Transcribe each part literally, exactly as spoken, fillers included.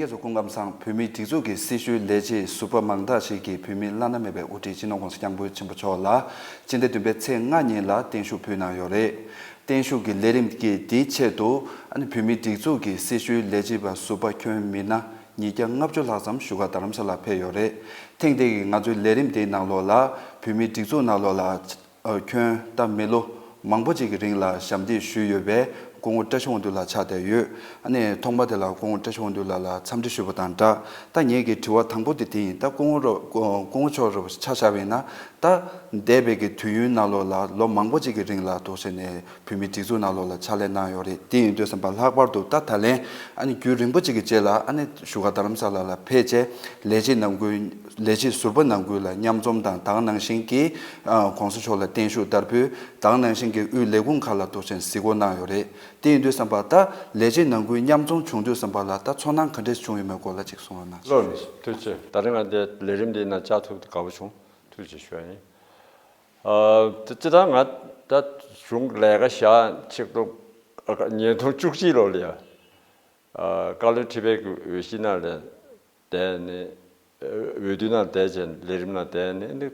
ཁྱེད་ཚོ་སྐུ་ཁམས་བཟང་། བོད་མིའི་སྒྲིག་འཛུགས་ཀྱི་སྲི་ཞུའི་ལས་བྱེད་ཟུར་པ་མང་དག་ཞིག་གིས་བོད་མིའི་བླ་ན་མེད་པའི་དབུ་ཁྲིད་སྤྱི་ནོར་༸གོང་ས་༸སྐྱབས་མགོན་ཆེན་པོ་མཆོག་ལ་སྤྱི་ཟླ་བདུན་པའི་ཚེས་ལྔ་ཉིན་ལ་བརྟན་བཞུགས་ཕུལ་གནང་ཡོད་རེད། བརྟན་བཞུགས་ཀྱི་ལས་རིམ་གྱི་དེའི་ཆེད་དུ་ཨ་ནི་བོད་མིའི་སྒྲིག་འཛུགས་ཀྱི་སྲི་ཞུའི་ལས་བྱེད་པ་ཟུར་པ་ཁྱོན་མི་སྣ་ཉིས་བརྒྱ་ལྔ་བཅུ་ལྷག་ཙམ་བཞུགས་སྒར་རྡ་རམ་ས་ལ་ཕེབས་ཡོད་རེད། ཐེངས་འདི་གི་ང་ཚོའི་ལས་རིམ་དེའི་ནང་ལོགས་ལ་བོད་མིའི་སྒྲིག་འཛུགས་ནང་ལོགས་ལ། ཨ། ཁྱོན་ད་མི་ལོ་མང་པོ་ཅིག་གི་རིང་ལ་ཞབས་འདེགས་ཞུས་ཡོད་པའི་སྐུ་ངོ་བཀྲ་ཤིས་དབང་འདུས་ལགས་ཕྱག་བསྟར་ཡོད། ཨ་ནི་ཐོག་མ་དེ་ལ་སྐུ་ངོ་བཀྲ་ཤིས་དབང་འདུས་ལགས་ལ་འཚམས་འདྲི་ཞུས་པ་དང་སྦྲགས། ད་ངེད་ཀྱི་དྲི་བ་དང་པོ་དེ་དེ་ཡིན། ད་སྐུ་ངོ་རོ་སྐུ་ངོ་མཆོག་རོ་ཆ་བཞག་པ་ཡིན་ན། ད་འདས་པའི་གི་དུས་ཡུན་ནང་ལོགས་ལ་ལོ་མང་པོ་ཅིག་གི་རིང་ལ་འདུག་བྱས་ནས་བོད་མིའི་སྒྲིག་འཛུགས་ནང་ལོགས་ལ་ཕྱག་ལས་གནང་ཡོད་རེད། དེ་ཡིན་དུས་ཙམ་པ་ལྷག་པར་དུ་ད་ད་ལན་ཨ་ནི་རྒྱུན་རིང་པོ་ཅིག་གི་རྗེས་ལ་ཨ་ནི་བཞུགས་སྒར་རྡ་རམ་ས་ལ་ལ་ཕེབས་བྱས་ལས་བྱེད་ནང་ཁུལ། ལས་བྱེད་ཟུར་པ་ནང་ཁུལ་ལ་མཉམ་འཛོམས་དང་། དེ་ག་ནང་བཞིན་གྱི་ཨ་༸གོང་ས་མཆོག་ལ་བརྟན་བཞུགས་བསྟར་འབུལ། དེ་ག་ནང་བཞིན་གྱི་དབུས་ལས་ཁུངས་ཁག་ལ་འདུག་བྱས་གཟིགས་སྐོར་གནང་ཡོད་རེད། དེ་ཡིན་དུས་ཙམ་པ་ད་ལས་བྱེད་ནང་ཁུལ་མཉམ་འཛོམས་བྱུང་དུས་ཙམ་པ་ལ་ད་ཚོར་སྣང་ག་འདྲས་བྱུང་ཡོད་མེད་སྐོར་ལ་ཅིག་གསུང་རོགས་གནང་། ལགས་སོ། ཐུགས་རྗེ་ཆེ། ད་རིང་ང་འདི་ལས་རིམ་འདིའི་ནང་བཅར་ཐུབ་དགའ་པོ་བྱུང་། ཐུགས་རྗེ་ཆེ་ཞུ་ཡ་ཡིན། ཨ། ད་སྤྱིར་བཏང་ང་ད་གཞུང་ལས་ཀ་བཞག་ཆེད་དུ་ཉིས་སྟོང་བཅུ་གཅིག་ལོ་ལ་ཡ། ཨ། བཀའ་བློན་ཁྲི་པའི་འོས་གཞི་ནང་ལ་བསྡད་ནས། འོས་བསྡུ་ནང་བསྡད་བྱས་ལས་རིམ་ནང་བསྡད་ནས་ནི་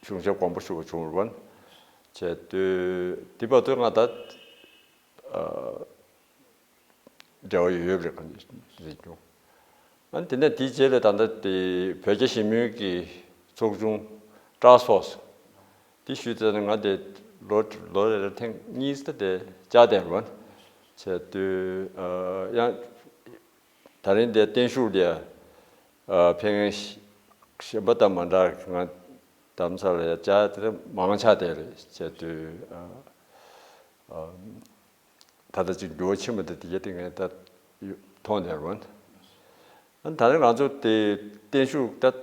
གཞུང་ཞབས་དགོངས་པ་ཞུ་བ་བྱུང་རུང་བྱས་དུས་འདི་བར་དུ་ང་ད་ཨ་འབྲེལ་བ་ཡོད་རེད་གང་ཟེར་བྱུང་། ཨ་ནི་དེ་ནས་དེའི་རྗེས་ལ་ད་ལྟ་དེ་བོད་རྒྱ་ཞི་མོལ་གྱི་ཚོགས་ཆུང་Task Force དེ་ཞུས་ཚར་ནས་ང་དེ་ལོ་ལོ་རེ་རེ་ཐེངས་གཉིས་ཙམ་དེ་བཅར་བསྡད་རེད་བ། བྱས་དུས་ཨ་ཡང་། ད་རིང་འདིར་བརྟན་བཞུགས་ལ་ཕེབས་མཁན་གཞན་པ་དང་མ་འདྲ་ང་རྡ་རམ་ས་ལ་ཡ་བཅར་དེ་མང་ཆགས་བསྡད་རེད་བྱས་དུས། ད་ལྟ་ཅིག་འགྱུར་བ་ཕྱིན་པ་དེ་དེ་ག་དེ་ངས་ད་མཐོང་བསྡད་རེད། ད་རིང་ང་ཚོ་དེ་བརྟན་བཞུགས་ད།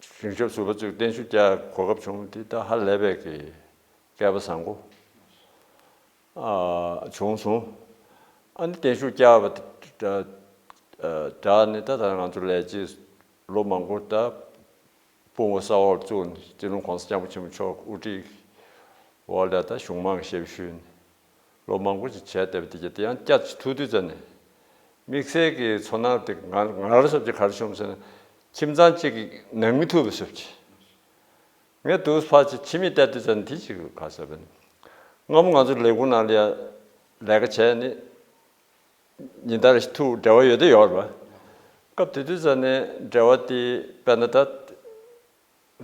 གཞུང་ཞབས་ཟུར་པ་ཚོས་བརྟན་བཞུགས་བསྐྱར་གོ་སྐབས་བྱུང་། དེ་ད་ཧ་ལས་པའི་གི་སྐལ་པ་བཟང་པོ་ཨ་བྱུང་སོང་། ཨ་ནི་བརྟན་བཞུགས་བསྐྱར་བ་དེ་དྲ་དྲ་ནས་ད་ད་ང་ཚོ་ལས་བྱེད་ལོ་མང་པོ་ད་དཔུང་པ་གསར་པ་བཙུགས་ནས་སྤྱི་ནོར་༸གོང་ས་༸སྐྱབས་མགོན་ཆེན་པོ་མཆོག་དབུ་ཁྲིད་འོག་ལ་ད་གཞུང་མང་གི་ཞབས་ཞུ་ཡིན། ལོ་མང་པོ་ཞིག་བྱས་བསྡད་པ་དེ་གྱད་དེ་ཡང་བསྐྱར་ཅིག་ཐུག་དུས་ཙ་ནས། དམིགས་བསལ་གྱི་ཚོར་སྣང་དེ་ང་ང་རང་སོགས་ཀྱིས་ག་རེ་བྱུང་ཟེར་ན། ཁྱིམ་ཚང་གཅིག་གི་ནང་མི་ཐུག་པ་སོགས་ཀྱི། ངས་དུས་ཕར་ཅིག་ཕྱི་མིག་བལྟས་དུས་ཙ་ནས་དེ་ཅིག་ག་ཟེར་བ་ནི། སྔ་མོ་ང་ཚོ་ལས་ཁུངས་ནང་ལ་ཡ་ལས་ཀ་བྱས་ནས་ཉིན་ལྟར་ཐུག་འབྲེལ་བ་ཡོད་དེ་ཡོད་རེད་པ། སྐབས་དེ་དུས་ཙ་ནས་འབྲེལ་བ་དེ་དཔེར་ན་ད།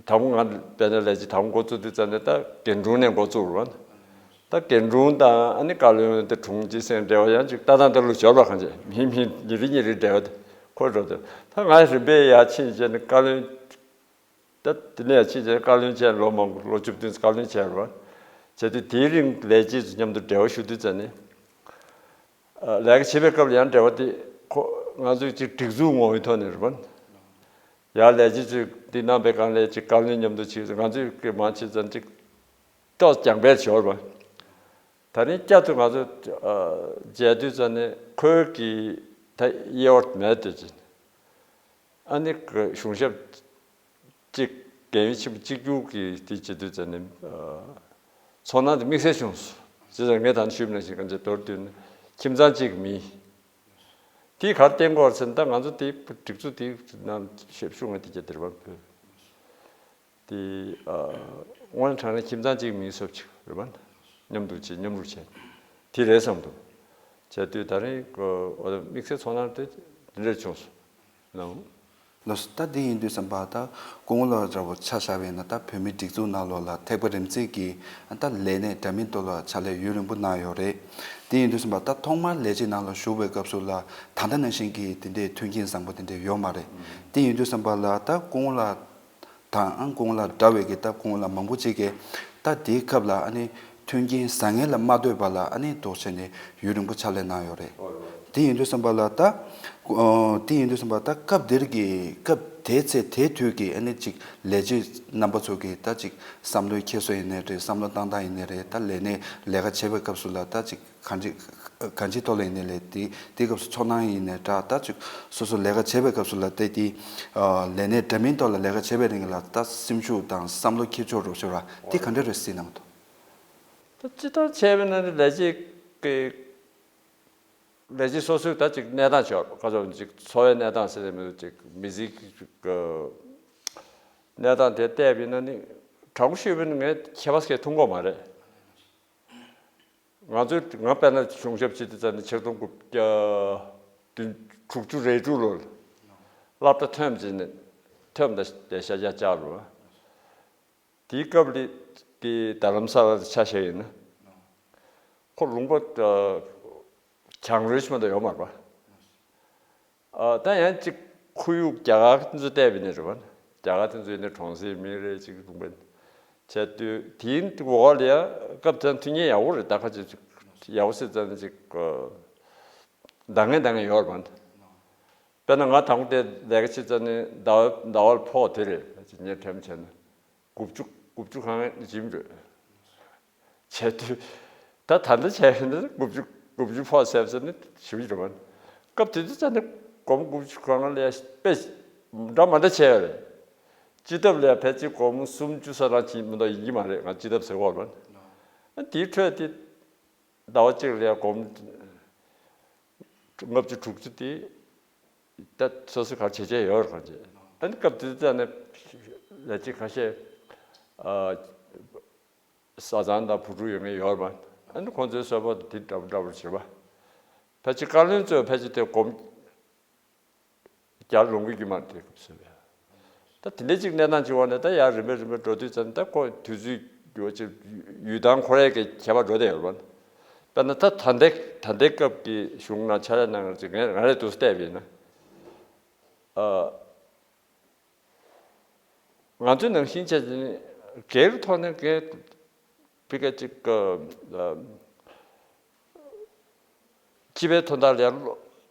དང་པོ་ང་དཔལ་ལྡན་ལས་བྱེད་དང་པོ་འགོ་བཙུགས་དུས་ཙམ་ནས་ད་རྒན་དྲུང་ནས་འགོ་བཙུགས་རོགས། ད་རྒན་དྲུང་དང་ཨ་ནི་བཀའ་བློན་དེ་དྲུང་ཆེ་སེང་འབྲེལ་བ་ཡང་ཅིག་ལྟ་སྟངས་དེ་ལོ་འབྱོར་བ་གང་བྱེད་མི་མི་ཉིན་རེ་ཉིན་རེ་འབྲེལ་བ་དེ་འཁོར་འགྲོ་དུས་ད་ང་རིམ་པས་ཡར་ཕྱིན་བྱས་ནས་བཀའ་བློན། ད་དེ་ནས་ཡར་ཕྱིན་བྱས་བཀའ་བློན་བྱས་ལོ་མང་པོ་ལོ་བཅུ་བདུན་བཀའ་བློན་བྱས་རོགས། བྱས་དུས་དེའི་རིང་ལས་བྱེད་ཚོ་མཉམ་དུ་འབྲེལ་བ་ཞུ་དུས་ཙམ་ནས། ལས་ཀ་བྱེད་པའི་སྐབས་ལ་ཡང་འབྲེལ་བ་དེ་ཁོ་ང་ཚོས་ཅིག་སྒྲིག་འཛུགས་ངོ་བོའི་ཐོག་ནས་རེད་པ། ཡར་ལས་བྱེད་ཚོས་འདི་གནང་པའི་སྒང་ལ་ཅིག་བཀའ་བློན་མཉམ་དུ་བྱས་ང་ཚོས་ཀྱི་མང་ཆེ་ཙམ་ཅིག་ཏོག་ཙམ་རྒྱང་འཕེལ་བྱས་པ། ད་རིང་བསྐྱར་དུ་ང་ཚོ་མཇལ་དུས་ཙམ་ནས་ཁོའི་གི་ད་གཡས་འོག་མེད་དེ་ཅིག་ཨ་ནི་གཞུང་ཞབས། གཅིག་རྒན་ཡོལ་ཆེན་པོ་གཅིག་གྱུར་གྱི་དེ་བྱེད་དུས་ཙམ་ནས་ཚོར་སྣང་དེ་དམིགས་བསལ་བྱུང་སོང་། བྱས་ཙང་ངས་ད་ནི་ཞུས་པ་ནང་བཞིན་གང་ཅི་མདོར་བསྡུས་ན་ཁྱིམ་ཚང་གཅིག་མིན། དེས་ག་རེ་བསྟན་གྱི་ཡོད་རེད་ཟེར་ན་ད་ང་ཚོ་དེ་སྒྲིག་འཛུགས་དེ་ནང་ཞབས་ཞུ་ང་དེ་བྱས་དེ་རེད་པ། དེ་དངོས་གནས་དྲང་གནས་ཁྱིམ་ཚང་གཅིག་མིན་སོབ་ཅིག་རེད་པ། མཉམ་དུ་བྱེད་མཉམ་རུབ་བྱེད་དེ་རེད་བསམ་འདུག་བྱས་དུས་ད་རིང་དམིགས་བསལ་ཚོར་སྣང་དེ་འདི་འདྲ་བྱུང་སོང་། ལགས་སོ། ད་འདི་ཡིན་དུས་ཙམ་པ་ད་སྐུ་ངོ་ལགས་འདྲ་བོ་ཆ་བཞག་པ་ཡིན་ན་ད་བོད་མིའི་སྒྲིག་འཛུགས་ནང་ལོགས་ལ་ཐེག་པ་རིམ་འཛེགས་ཀྱི་ད་ལས་གནས་འདྲ་མིན་ཐོག་ལ་ཕྱག་ལས་ཡུན་རིང་པོ་གནང་ཡོད་རེད། དེ་ཡིན་དུས་ཙམ་པ་ད་ཐོག་མར་ལས་བྱེད་ནང་ལ་ཞུགས་པའི་སྐབས་སུ་ལ་ད་ལྟ་ནང་བཞིན་གྱི་དེ་འདྲའི་མཐུན་རྐྱེན་བཟང་པོ་དེ་འདྲ་ཡོད་མ་རེད། དེ་ཡིན་དུས་ཙམ་པ་ལ་ད་སྐུ་ངོ་ལགས་དང་ཨང་སྐུ་ངོ་ལགས་འདྲ་བའི་གི་ད་སྐུ་ངོ་ལགས་མང་པོ་ཅིག་གིས་ད་དེའི་སྐབས་ལ་ཨ་ནི་མཐུན་རྐྱེན་བཟང་ངན་ལ་མ་ལྟོས་པ་ལ་ཨ་ནི་འདུག་བྱས་ནས་ཡུན་རིང་པོ་ཕྱག་ལས་གནང་ཡོད་རེད། དེ་ཡིན་དུས་ཙམ་པ་ལ་ད་ཨོ་དེ་ཡིན་དུས་ཙམ་པ་ད་སྐབས་དེར་གི་སྐབས་དེའི་ཚེ་དེའི་དུས་ཀྱི་ཨ་ནི་ཅིག་ལས་བྱེད་རྣམ་པ་ཚོ་གི་ད་ཅིག་བསམ་བློའི་འཁྱེར་སོ་ཡིན་ནའི་རེད། བསམ་བློ་བཏང་སྟངས་ཡིན་ནའི་རེད། ད་ལས་གནས་ལས་ཀ་བྱེད་པའི་སྐབས་སུ་ལ་ད་ཅིག་གང་ཅི་གང་ཅིའི་ཐོག་ལ་ཡིན་ནའི་ལས་དེ་དེའི་སྐབས་སུ་ཚོར་སྣང་ཡིན་ནའི་འདྲ། ད་ཅིག་སོ་སོ་ལས་ཀ་བྱེད་པའི་སྐབས་སུ་ལ་དེ་དེ་ལས་གནས་འདྲ་མིན་ཐོག་ལ་ལས་ཀ་བྱེད་པའི་རིང་ལ་ད་སེམས་ཤུགས་དང་བསམ་བློ་འཁྱེར་ཕྱོགས་རོགས་ཤོར་བ་དེ་ག་འདྲ་རེད་སྲིད་གནང་འདུག་ད་སྤྱིར་བཏང་བྱས་པ་ན་ནི་ལས་བྱེད་ཀྱི་ ལས་བྱེད་སོ་སོའི་ད་ཅིག་གནས་སྟངས་ཆགས་ཁ་ཚོ་ཅིག་འཚོ་བའི་གནས་སྟངས་ཟེར་ནས་མི་འདུག་ཅིག་མི་ཚེའི་ཅིག་གནས་སྟངས་དེ་བལྟས་པ་ཡིན་ན་ནི་དྲང་པོ་ཤོད་པ་ཡིན་ན་ངས་ཁྱད་པར་གང་མཐོང་གི་མ་རེད། ང་ཚོས་ང་དཔེར་ན་གཞུང་ཞབས་ཕྱི་དེ་ཙམ་ནས་ཆིག་སྟོང་དགུ་བརྒྱ་དྲུག་ཅུ་རེ་དྲུག་ལོར་སློབ་གྲྭ་ཐོན་བྱས་ནས་ཐོན་པ་དང་ཤ་ཤ་ལྕགས་རུ། དེའི་སྐབས་ལ་གི་རྡ་རམ་ས་ལ་ཆ་བཞག་ཡིན་ན་ཁོ་ལུང་པ་གྱང་རོལ་ཞིག་མ་གཏོགས་ཡོད་མ་རེད་པ། ཨ། ད་ཡང་གཅིག་ཁོར་ཡུག་རྒྱ་གར་དེ་ཚོ་བལྟས་པ་ཡིན་ན་རེད་པ། རྒྱ་གར་དེ་ཚོ་ཡིན་ན་གྲོང་གསེབ་མི་རེ་གཅིག་ལུང་པ་བྱས་དུས་དེའི་འོག་ལ་ཡང་སྐབས་དེ་མཐུན་རྐྱེན་ཡག་པོ་རེད། ད་ཁ་ཅིག་ཡག་པོ་ཟེར་ཙམ་ཅིག་འདང་ངེས་འདང་ངེས་ཡོད་རེད་པ། དཔེར་ན་ང་དང་པོ་དེ་ལས་ཀ་བྱེད་ཙམ་ནས་ཟླ་བ་ཟླ་བར་ཕོགས་དེ་རེད། ངས་དྲན་བྱས་ན་དགུ་བཅུ་དགུ་བཅུ་གང་འཇིམ་རེད། བྱས་དུས་ད་ད་ལྟ་བྱས་ན་དགུ་བཅུ་དགུ་བཅུ་ཕོགས་ཟེར་ཟེར་ནི་ཞུ་རྒྱུ་རེད་པ། སྐབས་དེ་དུས་ཙམ་ནས་སྒོར་མོ་དགུ་བཅུ་གང་ལ་ཡ་དཔེ་འདྲ་མ་འདྲ་བྱས་ཡོད་རེད། སྤྱི་ཐབ་ལ་ཡ་ཕལ་ཆེར་སྒོར་མོ་སུམ་ཅུ་ས་རང་ཅིག་མི་འདུག་ཡིན་གྱི་མ་རེད། ང་སྤྱི་ཐབ་ཟེར་གོ་རེད་པ། དེའི་ཁྲོད་དེ་ཟླ་བ་གཅིག་ལ་ཡ་སྒོར་མོ་ལྔ་བཅུ་དྲུག་ཅུ་དེ་ད་སོ་སོས་ག་རེ་བྱེད་བྱས་ཡོད་རེད་གང་བྱེད། ཨ་ནི་སྐབས་དེ་ཙམ་ནས་ལས་བྱེད་ཁ་ཤས་ཨ། བཟའ་ཚང་དང་བུ་ཕྲུག་ཡོད་མཁན་ཡོད་རེད་པ། ཨ་ནི་ཁོང་ཚོའི་གསོལ་ཕོགས་དེ་འདྲ་པོ་འདྲ་པོ་བྱེད་པ། ཕལ་ཆེར་བཀའ་བློན་ཚོས་ཕལ་ཆེར་དེ་སྒོར་མོ་བརྒྱ་ལོངས་ཀྱི་མ་རེད། དེ་སྐབས་སུ་བས། ད་དེ་འདྲའི་ཅིག་གནས་སྟངས་ཅིག་འོག་ནས་ད་ཡར་རིམ་པས་རིམ་པས་འགྲོ་དུས་ཙམ་ད་ཁོ་དུས་ཚོད་འགྱུར་བ་ཅིག་ཡུལ་དང་ཁོར་ཡུག་གི་ཁྱད་པར་འགྲོ་བསྡད་ཡོད་རེད་པ། དཔེར་ན་ད་ད་ལྟའི་ད་ལྟའི་སྐབས་ཀྱི་གཞུང་ནང་ཕྱག་ལས་གནང་མཁན་ཅིག་ངས་ང་རས་འདུག་སེ་བལྟས་པ་ཡིན་ན། ཨ། ང་ཚོའི་ནང་བཞིན་བྱས་ཏེ་སྒེར་ཐོག་ནས་སྒེར་ཕི་ཀ་ཅིག་གི་སྤྱི་པའི་དོན་དག་ལ་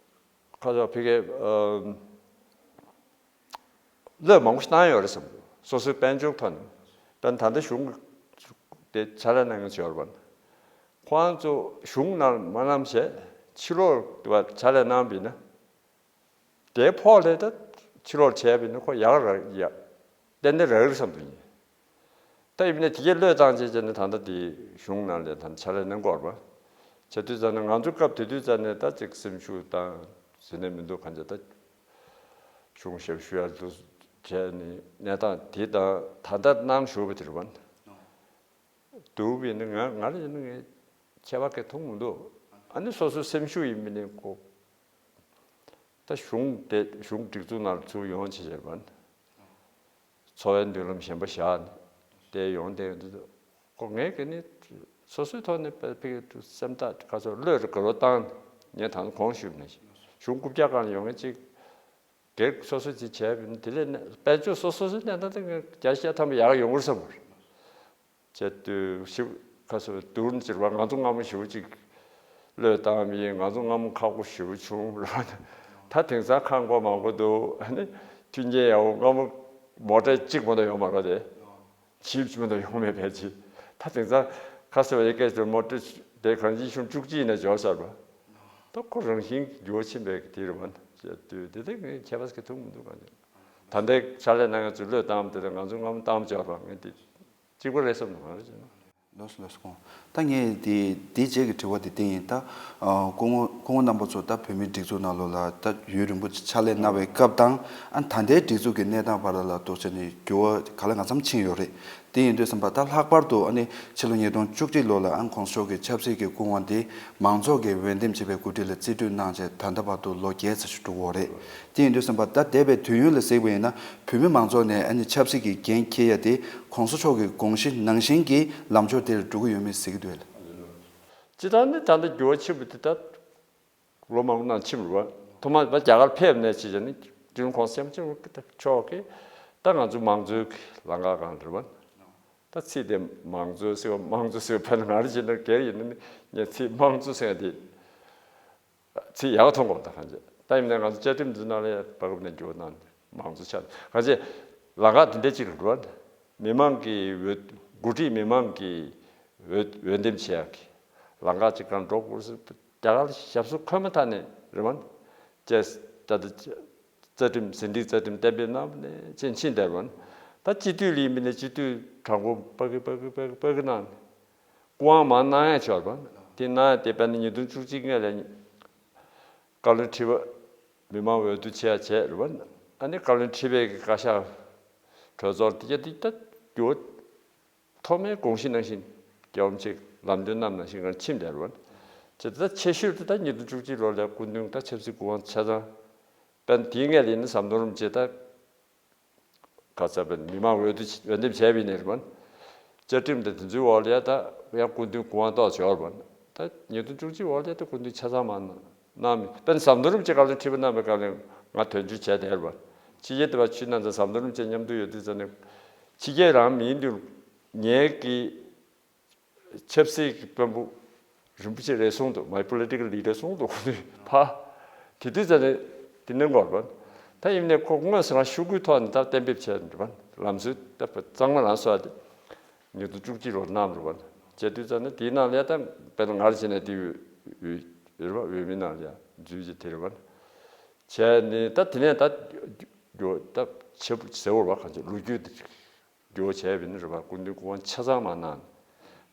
ཁ་ཕྱོགས་ཕི་ཀའི་བློས་མང་པོ་ཞིག་བཏང་ཡོད་རེད་བསམ་འདུག་སོ་སོའི་དཔལ་འབྱོར་ཐོག་ནས། དཔེར་ན་ད་ལྟ་གཞུང་དེ་ཕྱག་ལས་གནང་མཁན་ཡོད་རེད་པ། ཁོང་ཚོ་གཞུང་ནང་མ་གནང་བྱས་ཕྱི་ལོགས་ཕྱག་ལས་གནང་བ་ཡིན་ན། དེའི་ཕོགས་ལས་ད་ཕྱི་ལོགས་བྱས་པ་ཡིན་ན་ཁོ་ཡག་རག་ཡག་ཏན་ཏན་རག་གི་རེད་བསམ་འདུག་ཡིན། ད་ཡིན་ནའི་དེ་གས་བློས་བཏང་བྱས་བྱས་ནས་ད་ལྟ་དེ་གཞུང་ནང་ལ་ད་ཕྱག་ལས་གནང་གི་ཡོད་རེད་པ། བྱས་དུས་ཙམ་ནས་ང་ཚོ་སྐབས་དེ་དུས་ཙམ་ནས་ད་ཅིག་སེམས་ཤུགས་བཏང་ཟེར་ནས་མི་འདུག་གང་ཅི་ད་གཞུང་ཞབས་ཞུ་ཡ་འདུག་བྱས་ནས་གནས་སྟངས་དེ་དང་ད་ལྟ་གནང་བཞུགས་པ་དེ་རེད་པ། འདུག་པས་ནི་ང་ང་ལ་ཡིན་ན་ངས་ཁྱད་པར་གང་མཐོང་མི་འདུག་ཨ་ནི་སོ་སོའི་སེམས་ཤུགས་ཡིན་པས་ནི་ཁོ། ད་གཞུང་དེ་གཞུང་སྒྲིག་འཛུགས་ནང་ཚུར་ཡོང་བྱས་བྱས་པ་ནི། འཚོ་བའི་མདུན་ལམ་གཞན་པ་བཞག་ནས་དེ་ཡོང་བསྡད་ཡོད་འདུག་ཁོ་ངས་ག་ནི་སོ་སོའི་ཐོག་ནས་དཔེ་ཕི་སེམས་ཐག་ཁ་སོ་བློས་རི་ག་རོ་བཏང་ངས་ད་ནི་གོང་ཞུས་ནས་གཞུང་རྐུབ་བཀྱག་སྒང་ལ་ཡོང་མཁན་གཅིག་སྒེར་སོ་སོ་ཅིག་བྱས་པ་ཡིན་ན་དེ་ལས་ནས་དཔལ་འབྱོར་སོ་སོ་སོའི་གནས་སྟངས་དེ་ངས་བརྒྱ་ཆ་བརྒྱ་ཐམ་པ་ཡག་ཡོང་གི་རེད་བསམ་གྱི་རེད། བྱས་དུས་ཞིབ་ཁ་སོ་བསྡུར་ནས་ཟེར་བ་ང་ཚོ་སྔ་མོ་ཞེ་པོ་ཅིག་བློས་བཏང་མི་ཡིན། ང་ཚོ་སྔ་མོ་ཁག་པོ་ཞེ་པོ་བྱུང་ལ། ད་དེང་སང་ཁག་པོ་མང་པོ་འདུག་ཨ་ནི་མཐུན་རྐྱེན་ཡག་པོ་སྔ་མོ་མོ་ཊ་གཅིག་མ་གཏོགས་ཡོད་མ་རེད་དེ། ཇིབ་ཅིག་མ་གཏོགས་ཡོང་མེད་པའི་ཅིག་ད་དེང་སང་ཁ་སོ་བའི་སྐད་ཆ་མོ་ཊ་དེ་གང་ཅི་ཤུང་བཅུ་གཅིག་ནས་འབྱོར་ཚར་བ། ད་ཁོ་རང་བཞིན་འགྱུར་བ་ཕྱིན་པའི་དེ་རེད་བ། བྱས་དུས་དེ་དེ་ངས་ཁྱད་པར་ག་ཐུག་མི་འདུག་ག་ད་ལྟའི་ཕྱག་ལས་གནང་མཁན་ཚོས་བློས་བཏང་བ་དེ་དང་ང་ཚོ་སྔ་མོ་བཏང་བ་འབྱོར་བ་ངས་དེ། གཅིག་པ་རེད་བསམ་འདུག་ག་རེ་བྱས་ན། ལགས་སོ་ལགས་སོ། ད་ངས་དེ་དེའི་རྗེས་ཀྱི་དྲི་བ་དེ་དེ་ཡིན། ད་ཨ་སྐུ་ངོ་སྐུ་ངོ་རྣམ་པ་ཚོ་ད་བོད་མིའི་སྒྲིག་འཛུགས་ནང་ལོགས་ལ་ད་ཡུན་རིང་པོ་ཕྱག་ལས་གནང་བའི་སྐབས་དང་ཨ་ད་ལྟའི་སྒྲིག་འཛུགས་ཀྱི་གནས་སྟངས་བར་ལ་འདུག་བྱས་ནས་འགྱུར་བ་ག་ལ་གང་འཚམ་ཕྱིན་ཡོད་རེད། དེ་ཡིན་དུས་ཙམ་པ་ད་ལྷག་པར་དུ་ཨ་ནི་ཕྱི་ལོ་ཉིས་སྟོང་བཅུ་གཅིག་ལོ་ལ་ཨ་གོང་ས་མཆོག་གི་ཆབ་སྲིད་ཀྱི་སྐུ་དབང་དེ་མང་ཚོགས་ཀྱིས་འོས་འདེམས་བྱས་པའི་འགོ་ཁྲིད་ལ་རྩིས་སྤྲོད་གནང་བྱས་ད་ལྟ་བར་དུ་ལོ་བརྒྱད་ཙམ་ཞིག་འགྲོ་གི་ཡོད་རེད། དེ་ཡིན་དུས་ཙམ་པ་ད་འདས་པའི་དུས་ཡུན་ལ་གཟིགས་པ་ཡིན་ན་བོད་མི་མང་ཚོགས་ནས་ཨ་ནི་ཆབ་སྲིད་ཀྱི་འགན་འཁྱེར་ཡ་དེ་གོང་ས་མཆོག་གི་དགོངས་གཞི་ནང་བཞིན་གྱི་ལམ་ཕྱོགས་དེ་ལ་འགྲོ་གི་ཡོད་མེད་གཟིགས་ཀྱི་འདུག་གས། སྤྱིར་བཏང་ནི་ད་ལྟ་འགྱུར་བ་ཕྱིན་པ་དེ་ད་ལོ་མང་པོ་ནང་ཕྱིན་པ་རེད་བ། ཐོག་མར་རྒྱ་གར་ཕེབས་ནས་ཕྱིན་བྱས་ནི་ཀྲུང་གོང་སེམས་ཅན་མཆོག་གིས་ད་ང་ཚོ་མང་གཙོའི་ལམ་ཁ་སྒང་རེད་བ། ད་ཚིག་དེ་མང་གཙོ་ཟེར་བ་མང་གཙོ་ཟེར་བ་ཕལ་ང་རང་བྱས་ན་སྒེར་ཡིན་ན་ནི་ངས་ཚིག་མང་གཙོ་ཟེར་བ་དེ། ཚིག་ཡག་མཐོང་གོ་ད་གང་བྱས། ད་ཡིན་ནའི་ང་ཚོ་བཅའ་ཁྲིམས་འདི་ནང་ལ་ཡང་བཀའ་སློབ་ནས་འགྱུར་བ་གནང་མང་གཙོ་ཆགས་གང་བྱས། ལམ་ཁ་འདི་འདྲ་ཅིག་ལ་འགྲོ་བ། མི་མང་གི་འོས་འགོ་ཁྲིད་མི་མང་གི་འོས་འོས་འདེམས་བྱེད་ཡག་གི་ལམ་ཁ་ཅིག་གང་འགྲོ་དགོས་ཟེར་རྒྱ་གར་ཞབས་སོར་འཁོད་མ་ཐག་ནས་རེད་མ། བཅས་ད་ལྟ་རྩ་ཁྲིམས་ཟིན་བྲིས་རྩ་ཁྲིམས་གཏན་འབེབས་གནང་བ་ནས་ཕྱིན་ཕྱིན་བསྡད་རེད་མ། ད་སྤྱི་འཐུས་ལ་ཡིན་པ་ནས་སྤྱི་འཐུས་དྲང་པོ་པ་གི་པ་གི་པ་གི་པ་གི་གནང་ནས། སྐུ་དབང་མར་གནང་ཡ་ཆོག་པ། དེ་གནང་ཡ་དེ་དཔེར་ན་ཉིས་སྟོང་བཅུ་གཅིག་སྔོན་ལ་ བཀའ་བློན་ཁྲི་པ་མི་མང་འོས་བསྡུ་བྱས་བྱས་རེད་བ། ཨ་ནི་བཀའ་བློན་ཁྲི་པའི་གི་བཀའ་ཤག་གྲོས་ཚོགས་དེ་ག་དེ་ད་འགྱུར་བ་ཐོག་མའི་དགོངས་གཞི་ནང་བཞིན་རྒྱལ་བ་རིན་པོ་ཆེས་ལམ་སྟོན་གནང་ནང་བཞིན་གང་ཕྱིན་བསྡད་རེད་བ། བྱས་ཙང་ད་ཆེ་ཤོས་དེ་ད་ཉིས་སྟོང་བཅུ་གཅིག་ལོ་ལ་སྐུ་མདུན་ད་ཆབ་སྲིད་སྐུ་དབང་ཆ་ཚང་། དཔེར་ན་དེའི་སྔོན་ལ་ཡིན་ན་ཟམ་གདོང་རིན་པོ་ཆེ་ད། ག་ཚོད་པའི་མི་མང་འོས་བསྡུ་འོས་འདེམས་བྱས་པ་ཡིན་ནའི་རེད་བ། བཅའ་ཁྲིམས་དང་དེ་ཚོའི་འོག་ལ་ཡ་ད་ཡང་སྐུ་མདུན་སྐུ་དབང་ཏོག་ཙམ་ཡོད་རེད་བ། ད་ཉིས་སྟོང་བཅུ་གཅིག་འོག་ལ་ཡ་ད་སྐུ་མདུན་ཆ་ཚང་མ་གནང་མི་དཔེར་ན་ཟམ་གདོང་རིན་པོ་ཆེ་བཀའ་བློན་ཁྲི་པ་གནང་བའི་སྐབས་ལ་ང་དོན་གཅོད་བྱས་བསྡད་རེད་བ། ཕྱི་རྒྱལ་དུ་བ་ཆུ་ནང་ཚ་ཟམ་གདོང་རིན་པོ་ཆེ་མཉམ་དུ་ཡོད་དུས་ཙམ་ནས་ཕྱི་རྒྱལ་རང་མིན་དུས་ངའི་གི་ཆབ་སྲིད་ཀྱི་དཔོན་པོ་རིན་པོ་ཆེ་རེ་ཟུང་འདུག my political leader་རེ་ཟུང་འདུག་ཁོ་ཚོས་ཕ། དེ་དུས་ཙམ་ནས་དེ་ནས་འགོར་བ། ད་ཡིན་ནའི་ཁོ་དངོས་སུ་རང་ཤོག་གུའི་ཐོག་ནས་ད་གཏན་འབེབས་བྱས་འདུག་བ། ལམ་སྲོལ་ད་གཙང་མ་རང་བཟོས་ཏེ་ཉིས་སྟོང་བཅུ་གཅིག་ལོར་གནང་འདུག་བ། བྱས་དུས་ཙམ་ནས་དེའི་ནང་ལ་ད་དཔེར་ན་ང་རང་བྱས་ནས་དེ་འོས་འོས་རེད་བ། འོས་མི་ནང་ལ་འཛུལ་གྱི་དེ་རེད་བ། བྱས་ནས་ད་དེ་ནས་ད་ད་ཆེ་པོ་ཟེར་བ་གང་ཅི་ལོ་རྒྱུས་དེ། འགྱུར་བ་བྱས་པ་ཡིན་ན་རེད་པ། སྐུ་མདུན་སྐུ་དབང་ཆ་ཚང་མ་གནང་།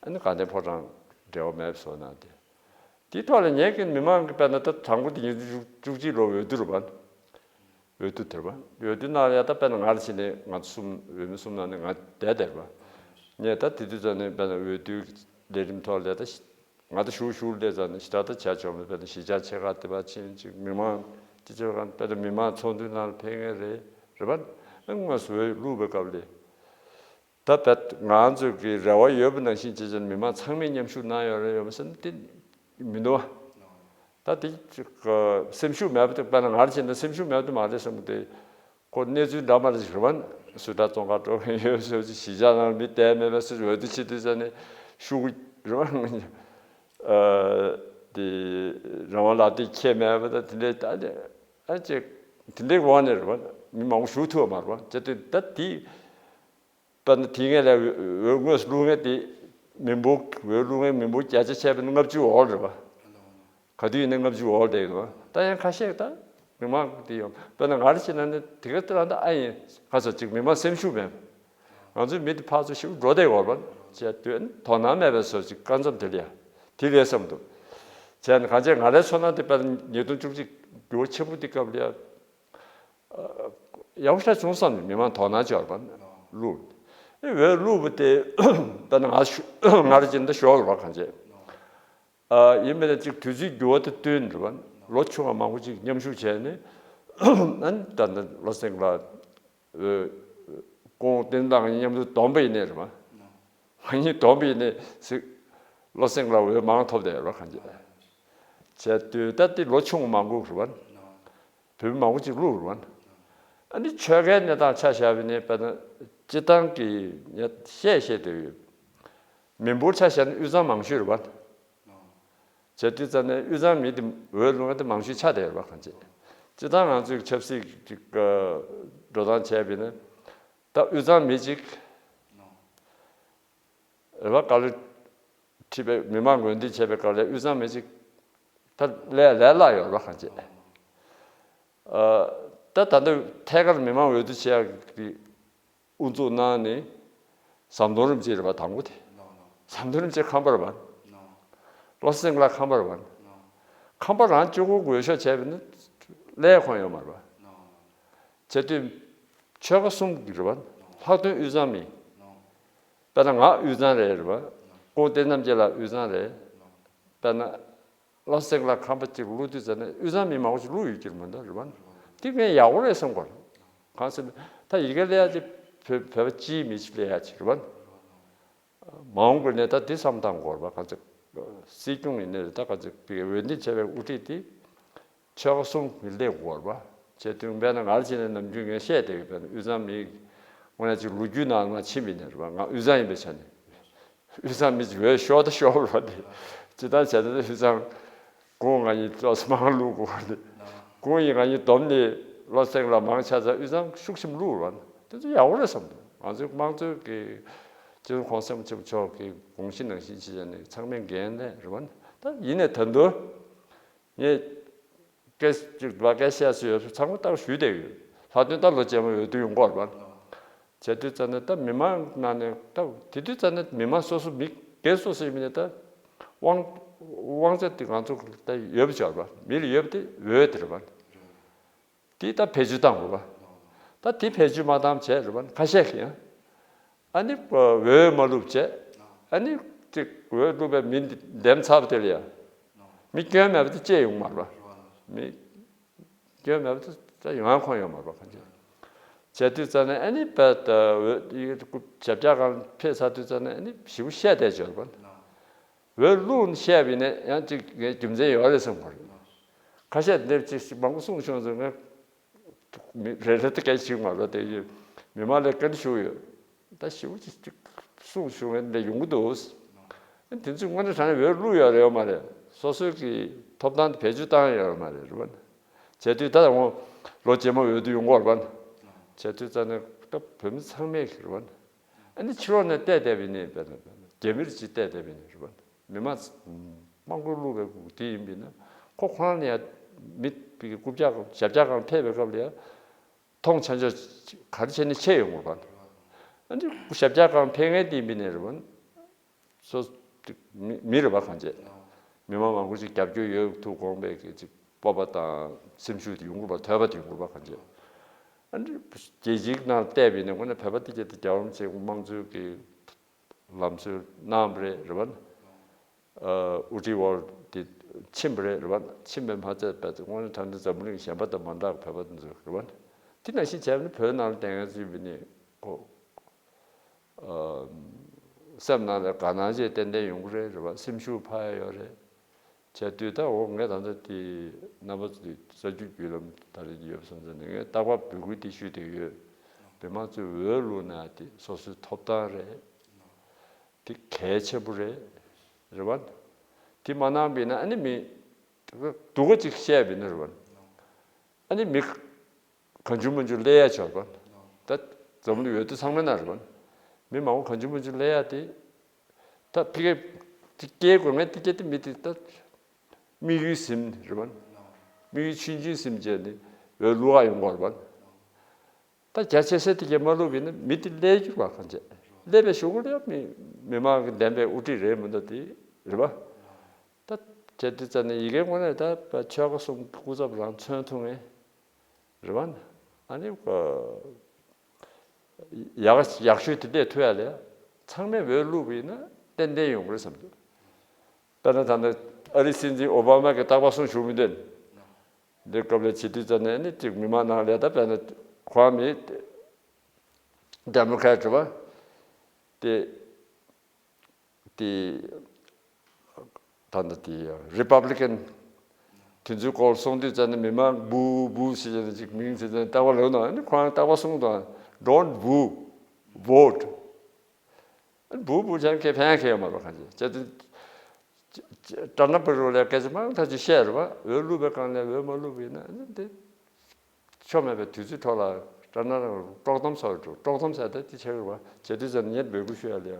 ཨ་ནི་དགའ་ལྡན་ཕོ་བྲང་འབྲེལ་བ་མེད་པ་བཟོ་གནང་སྟེ། དེའི་ཐོག་ལ་ངས་ཀྱི་མི་མང་གི་དཔེར་ན་ད་དང་པོ་དེ་ཉིས་སྟོང་བཅུ་གཅིག་ལོ་འོས་བསྡུ་རེད་པ། འོས་བསྡུ་དེ་རེད་པ། འོས་བསྡུ་ནང་ལ་ཡ་ད་དཔེར་ན་ང་རང་བྱས་ནས་ང་ཚོ་གསུམ་འོས་མི་གསུམ་ནང་ནས་ང་བསྡད་བསྡད་རེད་པ། ངས་ད་དེ་དུས་ཙམ་ནས་དཔེར་ན་འོས་བསྡུའི་ལས་རིམ་ཐོག་ལ་ད། ང་ད་ཞུ་ཞུ་ལས་ཙང་ནས་ཞེ་དྲག་ད་བྱ་ཆོག་མེད་པས་ན་གཞིས་ཆགས་ཆེ་ཁག་དེ་བ་ཕྱིན་ཅིག་མི་མང་སྤྱི་ཚོགས་ཁང་དཔེ་ད་མི་མང་ཚོགས་འདུའི་ནང་ལ་ཕེབས་མཁན་རེད་རེད་པ། ཨ་དངོས་སུ་འོས་བླུགས་པའི་སྐབས་ལས་ད་དཔེ་ང་ཚོས་ཀྱི་རེ་བ་ཡོད་པ་ནང་བཞིན་བྱས་ཙང་མི་མང་ཚང་མས་མཉམ་ཞུགས་གནང་ཡོད་རེད་ཡོད་མ་ཟེར་ན་དེ་མི་འདུག་བ། ད་དེ་ཅིག་སེམས་ཤུགས་མེད་པ་དེ་དཔེར་ན་ང་རང་བྱས་ན་སེམས་ཤུགས་མེད་པ་དེ་མ་རེད་བསམ་གི་དེ། ཁོ་གནས་ཚུལ་འདྲ་མ་རེ་ཞིག་རེད་པ། སུ་འདྲ་བཙོན་ཁང་འགྲོ་མཁན་ཡོད་ཟེར་ཅིག་གཞིས་ཆགས་ནང་མི་བསྡད་མེད་པ་སུ་འོས་བསྡུ་བྱེད་དུས་ཙ་ནས་ཤུགས་རེད་པ། ཨ་དེ་རང་དབང་ལག་དེབ་འཁྱེར་མེད་པ་དང་དེ་འདྲའི་ད་ནས་ཨ་ཅེ་དེ་འདྲའི་དབང་ནས་རེད་པ། མི་མང་པོ་ཞུགས་ཐུབ་པ་མ་རེད་པ། བྱས་དུས་ད་དེ་དཔེར་ན་དེ་སྔོན་ལ་འོས་དངོས་སུ་བླུགས་མཁན་དེ་མི་འབོར་འོས་བླུགས་མཁན་མི་འབོར་བརྒྱ་ཆ་བྱས་པ་ན་ལྔ་བཅུ་འོག་རེད་པ། ག་དུས་ཡིན་ན་ལྔ་བཅུ་འོག་བསྡད་ཡོད། ད་ཡང་ཁ་ཤས་ད་མི་མང་དེ་ཡོང་དཔེར་ན་ང་རང་བྱས་ན་ནི་དེ་ག་ལྟར་ད་ཨ་ཡིན་ཁ་ཚ་ཅིག་མི་མང་སེམས་ཤུགས་མེད། ང་ཚོའི་མི་དེ་ཕར་ཚུར་ཞིག་འགྲོ་བསྡད་ཡོད་པ་བྱས་དུས་དོ་སྣང་མེད་པའི་བཟོ་ཅིག་སྐབས་མཚམས་དེ་ལ་ཡ་དེ་རེད་བསམ་འདུག་བྱས་ནས་གང་བྱས་ང་རའི་ཚོར་སྣང་དེ་དཔེར་ན་ཉིས་སྟོང་བཅུ་གཅིག་འགྱུར་བ་ཆེན་པོ་དེ་སྐབས་ལ་ཡ་ཡག་པོ་ཞེ་དྲག་བྱུང་བསམ་ནས་མི་མང་དོ་སྣང་བྱས་པ་བླུགས། ཨེ་འོས་བླུགས་པ་དེ་དཔེར་ན་ང་ཞུ་ང་རང་ཅིག་འདི་ཞོག་རེད་པ་གང་བྱས། ཨ་ཡིན་མིན་ན་ཅིག་དུས་ཚོད་འགྱུར་བ་དང་བསྟུན་རེད་པ། ལོ་ཆུང་བ་མང་པོ་ཅིག་མཉམ་ཞུགས་བྱས་ནས་ཨ་ནི་ད་ལྟ་བློ་སེང་ལགས་འོས་སྐུ་ངོ་བསྟན་འཛིན་ལགས་མཉམ་དུ་བསྡོམས་པ་ཡིན་ནའི་རེད་པ། ང་གཉིས་བསྡོམས་པ་ཡིན་ནའི་ཟིག་བློ་སེང་ལགས་འོས་མང་ཐོབ་བསྡད་ཡོད་རེད་པ་གང་བྱས། བྱས་དུས་ད་དེ་ལོ་ཆུང་བ་མང་པོ་རེད་པ། བོད་མི་མང་པོ་ཅིག་བླུགས་རེད་པ། ཨ་ནི་ཆོལ་ཁའི་གནས་སྟངས་ཆ་བཞག་པ་ཡིན་ན་དཔེར་ན་སྤྱི་བཏང་གི་ངས་བཤད་བཤད་དེ་ཡོད། མི་འབོར་ཆ་བཞག་ན་དབུས་གཙང་མང་ཤོས་རེད་པ། བྱས་དུས་ཙ་ནས་དབུས་གཙང་མི་དེ་འོས་བླུགས་མཁན་དེ་མང་ཤོས་ཆགས་བསྡད་ཡོད་རེད་པ་གང་བྱས། སྤྱི་བཏང་ང་ཚོའི་ཆབ་སྲིད་ཀྱི་འགྲོ་སྟངས་བྱས་པ་ཡིན་ན་ད་དབུས་གཙང་མི་གཅིག་རེད་པ། བཀའ་བློན་ཁྲི་པའི་མི་མང་འོས་འདེམས་བྱས་པའི་སྐབས་ལ་དབུས་གཙང་མི་གཅིག་ད་ལས་ལས་སླ་ཡོད་རེད་པ་གང་བྱས། ཨ་ད་ད་ལྟ་ཐད་ཀར་མི་མང་འོས་བསྡུ་བྱེད་ཡག་གི་དབུ་འཛུགས་གནང་ནི་ཟམ་གདོང་རིན་པོ་ཆེ་རེད་པ། དང་པོ་དེ་ཟམ་གདོང་རིན་པོ་ཆེ་ཁམས་པ་རེད་པ། བློ་སེང་ལགས་ཁམས་པ་རེད་པ། ཁམས་པ་རང་གཅིག་པོ་འོས་ཤོག་བྱས་པ་ཡིན་ན་ལས་ཁོང་ཡོད་མ་རེད་པ། བྱས་དུས་ཆོལ་ཁ་གསུམ་གྱི་རེད་པ། ལྷག་དོན་དབུས་གཙང་མི། དཔེར་ན་ང་དབུས་གཙང་རེད་རེད་པ། སྐུ་ངོ་བསྟན་རྣམ་རྒྱལ་ལགས་དབུས་གཙང་རེད། དཔེར་ན་བློ་སེང་ལགས་ཁམས་པ་གཅིག་བླུགས་དུས་ཙ་ནས་དབུས་གཙང་མི་མང་པོ་ཞིག་བླུགས་ཡོད་ཀྱི་རེད་མ་གཏོགས་རེད་པ། དེ་ངས་ཡག་པོ་རེད་བསམ་གི་མ་རེད། གང་ཟེར་ན་ད་ཡི་གེ་སླེབས་ཡག་ཅིག་བོད་བོད་པ་སྤྱིའི་མི་ཞིག་སླེབས་ཡག་ཅིག་རེད་པ། མ་འོངས་པ་ནས་ད་འདི་བསམ་བཏང་དགོས་རེད་པ། ག་ཚོད་སྲིད་སྐྱོང་ཡིན་ནའི་རེད། ད་ག་ཚོད་པའི་འོས་འདེམས་བྱས་པའི་དབུ་ཁྲིད་དེ་ཆོལ་ཁ་གསུམ་གྱི་སླེབས་དགོས་རེད་པ། བྱས་དུས་དཔེར་ན་ང་རང་བྱས་ནས་ནམ་རྒྱུན་ངས་བཤད་བསྡད་ཡོད། དཔེར་ན་དབུས་གཙང་མི་དངོས་གནས་ཅིག་ལོ་རྒྱུས་ནང་ང་ཕྱིན་པ་ཡིན་ནའི་རེད་པ། ང་དབུས་གཙང་ཡིན་པའི་ཆ་ནས། དབུས་གཙང་མི་ཅིག་འོས་ཤོར་ད་ཤོར་བ་རེད། སྤྱིར་བཏང་བྱས་ན་དབུས་གཙང་སྐུ་ངོ་ང་གཉིས་ཏོག་ཙམ་མང་བླུགས་དགོས་པ་རེད། སྐུ་ངོ་ཡིས་ང་གཉིས་བསྡོམས་ནས་བློ་སེང་ལ་མང་ཆ་ཚང་དབུས་གཙང་ཤུགས་ཆེན་པོ་བླུགས་པ་རེད། དེ་ཚོ་ཡག་པོ་རེད་བསམ་འདུག་ང་ཚོའི་དམངས་གཙོའི་གི་སྤྱི་ནོར་གོང་ས་སྐྱབས་མགོན་ཆེན་པོ་མཆོག་གི་དགོངས་གཞི་ནང་བཞིན་བྱས་ནས་ཚང་མས་འགན་ལེན་རེད་པ། ད་ཡིན་ནའི་ད་དུང་། ངས་སྐད་ཅིག་བ་སྐད་བཤད་སྲོལ་ཡོད་ཚང་མ་ལྟར་ཞུས་བསྡད་ཡོད། ལྷག་དོན་ད་ལོ་རྗེས་མ་འོས་བསྡུ་ཡོང་གི་ཡོད་རེད་པ། བྱས་དུས་ཙ་ན་ད་མི་མང་ནང་ནས་ད་དེ་དུས་ཙ་ན་མི་མང་སོ་སོ་མི་སྒེར་སོ་སོ་ཡིན་མིན་ད་དབང་ དབང་ཆ་དེ་ང་ཚོ་ད་ཡོད་པ་ཆགས་པ། མི་ལ་ཡོད་པ་དེ་འོས་དེ་རེད་པ། དེ་ད་བེད་སྤྱོད་བཏང་དགོས་པ། ད་དེ་བེད་སྤྱོད་མ་བཏང་བྱས་རེད་པ། ཁ་ཤས་ཀྱིས་ཡང་ཨ་ནི་འོས་མ་བླུགས་བྱས། ཨ་ནི་དེ་འོས་བླུགས་པའི་མི་འདེམས་ཚར་བ་དེ་ལ་ཡང་མི་སྐྱོན་མེད་པ་དེ་སྐྱེས་ཡོང་མ་རེད་པ། མི་སྐྱོན་མེད་པ་དེ་ད་ཡོང་ཡ་ཁོམ་ཡོད་མ་རེད་པ། གང་ཅི་བྱས་དུས་ཙ་ནས་ཨ་ནི་བལ་ད་འོས་ཞབས་བཀྱག་སྒང་ཕེབས་ཚར་དུས་ཙ་ནས་ཨ་ནི་ཞེ་པོ་བཤད་བསྡད་ཡོད་རེད་པ། འོས་བླུགས་བཤད་པ་ཡིན་ན་ཡང་ཅིག་ངས་རྒྱུ་མཚན་ཡོད་རེད་བསམ་གྱི་ཡོད་རེད། ཁ་ཤས་འདི་ཅིག་མང་པོ་གསུངས་བྱུང་ཙང་ངས་མི་རེ་རེ་དེ་སྐད་ཆ་ཞིག་མ་རེད་དེ། མི་མང་ལ་བཀའ་འདྲི་ཞུ་གི་ཡོད། ད་ཞེ་པོ་ཅིག་ཅིག་གསུངས་བྱུང་ངས་འདི་ཡོང་གི་འདུག། དེ་ཚོས་དངོས་གནས་དྲང་གནས་འོས་བླུགས་ཡོད་རེད་ཡོད་མ་རེད། སོ་སོའི་གི་ཐོབ་ཐང་དེ་བེད་སྤྱོད་བཏང་ཡོད་རེད་མ་རེད། རེད་པ། བྱས་དུས་ད་འོ་ལོ་རྗེས་མ་འོས་བསྡུ་ཡོང་གི་ཡོད་རེད་པ། བྱས་དུས་ཙ་ནས་ད་བོད་མི་ཚང་མས་གི་རེད་པ། ཨ་ནི་ཕྱི་ལོགས་ནས་བལྟས་བསྡད་པ་ཡིན་ནའི་དཔེར་ན་རྒྱ་མིར་ཅིག་བལྟས་བསྡད་པ་ཡིན་ནའི་རེད་པ། མི་མང་དམངས་གླུ་བླུགས་པའི་དེ་ཡིན་པ་ཡིན་ན་ཁོ་ཁོ་རང་ལ་ཡང་མི་རྐུབ་བཀྱག་ཞབས་བཀྱག་སྒང་ཕེབས་པའི་སྐབས་ལ་ཡང་མཐོང་ཆེན་ཆེ་ག་རེ་བྱས་ནས་ཆེ་ཡོང་དགོས་པ། ཨ་ནི་ཞབས་བཀྱག་སྒང་ཕེབས་མཁན་དེ་ཡིན་པ་ཡིན་ནའི་རེད་པ། སོ་མི་མི་རེད་པ། གང་བྱས་མི་མང་མང་པོ་ཞིག་རྒྱབ་སྐྱོར་ཡོད་ཐུབ་དགོངས་པའི་གི་ཅིག་སྤོབས་པ་དང་སེམས་ཤུགས་དེ་ཡོང་དགོས་པ། དད་པ་དེ་ཡོང་དགོས་པ། གང་བྱས་ཨ་ནི་རྒྱལ་སྤྱིའི་ནང་བལྟས་པ་ཡིན་ན་དངོས་གནས་བོད་པ་དེ་གྱད་དེ་རྒྱལ་བ་རིན་པོ་ཆེ་དམངས་གཙོའི་གི་ལམ་སྲོལ་གནང་བ་རེད། རེད་པ། ཨ་དབུ་ཁྲིད་འོག་དེ་ཕྱིན་པ་རེད། རེད་པ། ཕྱིན་པས་མ་ཚད་པ་དེ་དངོས་གནས་དྲང་གནས་འཛམ་བུ་གླིང་གཞན་པ་དང་མ་འདྲ་བའི་བོད་པ་དེ་ཚོ་རེད་པ། དེ་ནང་བཞིན་བྱས་ན་བོད་ནང་ལ་བསྡད་མཁན་ཚོ་ཡིན་པ་ཡིན་ནའི་ཁོ། ཨ་སེམས་ནང་ལ་དགའ་སྣང་ཅིག་ཏན་ཏན་ཡོང་གི་རེད། རེད་པ། སེམས་ཤུགས་འཕར་ཡ་ཡོད་རེད། བྱས་དུས་ད་འོ་ངས་ད་ལྟ་དེ་རྣམ་པ་ཚོ་དེ་གསར་འགྱུར་བརྒྱུད་ལམ་ད་རེས་ཡོད་སོང་ཙང་ནས་ངས་རྟག་པར་འབོད་སྐུལ་དེ་ཞུས་བསྡད་ཡོད། མི་མང་ཚོས་འོས་བླུགས་ན་དེ་སོ་སོའི་ཐོབ་ཐང་རེད། དེ་གལ་ཆེན་པོ་རེད། རེད་པ། དེ་མ་གནང་བ་ཡིན་ན་ཨ་ནི་མི་སྡུག་ག་ཅིག་བཤད་པ་ཡིན་ན་རེད་པ། ཨ་ནི་མི་གང་བྱུང་མང་བྱུང་སླེབས་ཡ་ཆགས་པ། ད་འཛམ་གླིང་འོས་བསྡུ་ཚང་མའི་ནང་རེད་པ། མི་མང་པོ་གང་བྱུང་མང་བྱུང་སླེབས་ཡ་དེ། ད་ཕ་གི་དེ་སྐྱེལ་དགོས་མཁན་དེ་གྱད་དེ་མི་དེ་ད་དམིགས་ཡུལ་ཟིན་རེད་པ། དམིགས་ཡུལ་ཆུང་ཆུང་ཟིན་བྱས་ནས་འོས་བླུག་ག་ཡོང་དགོས་རེད་པ། ད་རྒྱ་ཆེ་ས་དེ་གྱད་མ་བླུགས་པ་ཡིན་ན་མི་དེ་སླེབས་རྒྱུ་རེད་པ། གང་བྱས་སླེབས་པའི་གཞུག་གུ་ལ་ཡང་མི་མི་མང་གི་འདེམས་པའི་དབུ་ཁྲིད་རེད་མི་འདུག་དེ་རེད་པ། ད་བྱས་དུས་ཙ་ནས་ཡ་གིའི་ངོས་ནས་ད་ཆོལ་ཁ་གསུམ་གྱི་སྐུ་ཚབ་རང་མཚོན་ཐུབ་མཁན་རེད་པ། ཨ་ནི་ཡག་ཡག་ཤོས་དེ་སླེབས་ཐུབ་ཡ་ལ་ཡ་ཚང་མས་འོས་བླུགས་པ་ཡིན་ན་ཏན་ཏན་ཡོང་གི་རེད་བསམ་གྱི་འདུག། དཔེར་ན་ད་ལྟ་ཨ་རིའི་སྲིད་འཛིན་ཨོ་བྷ་མ་གིས་རྟག་པར་གསུངས་བཞུགས་མི་འདུག། འདི་སྐབས་ལ་བྱེད་དུས་ཙ་ནས་ནི་ཅིག་མི་མང་ནང་ལ་ད་དཔེར་ན་ཁོ་རང་མི་ཌེ་མོ་ཀ་རེ་ཊི་རེད་པ། དེ་དེ་ད་ནི་དེ་རི་པབ་ལི་ཀན་དེ་ཚོའི་སྐོར་གསུང་དུས་ཙ་ནས་མི་མང་བུ་བུ་ཞེས་བྱས་ནས་ཅིག་མིང་ཟེར་ཙ་ནས་རྟག་པར་ལབ་ན་ནི་ཁོ་རང་རྟག་པར་གསུངས་དང་། Don't boo, vote། བུ་བུ་བྱས་ན་ཁྱེད་ཕན་ཁེ་ཡོད་མ་རེད་པ། གང་བྱས་བྱས་ཏེ་ཊ་ན་པ་རུ་ལ་སྐད་ཆ་མང་ཐག་ཆོད་བཤད་རེད་པ། འོས་བླུགས་པའི་སྒང་ལ་འོས་མ་བླུགས་པ་ཡིན་ན་ཨ་ནི་འདི་ཆོ་མེད་པའི་དུས་ཚོད་འཕྲོ་བརླག་ཊ་ན་ར་དཀྲོག་གཏམ་བཟོ་འགྲོ། དཀྲོག་གཏམ་ཟེར་ད་དེ་ཆགས་རེད་པ། བྱས་དུས་ཙ་ནས་ངས་འབོད་སྐུལ་ཞུ་ཡ་ལ་ཡ་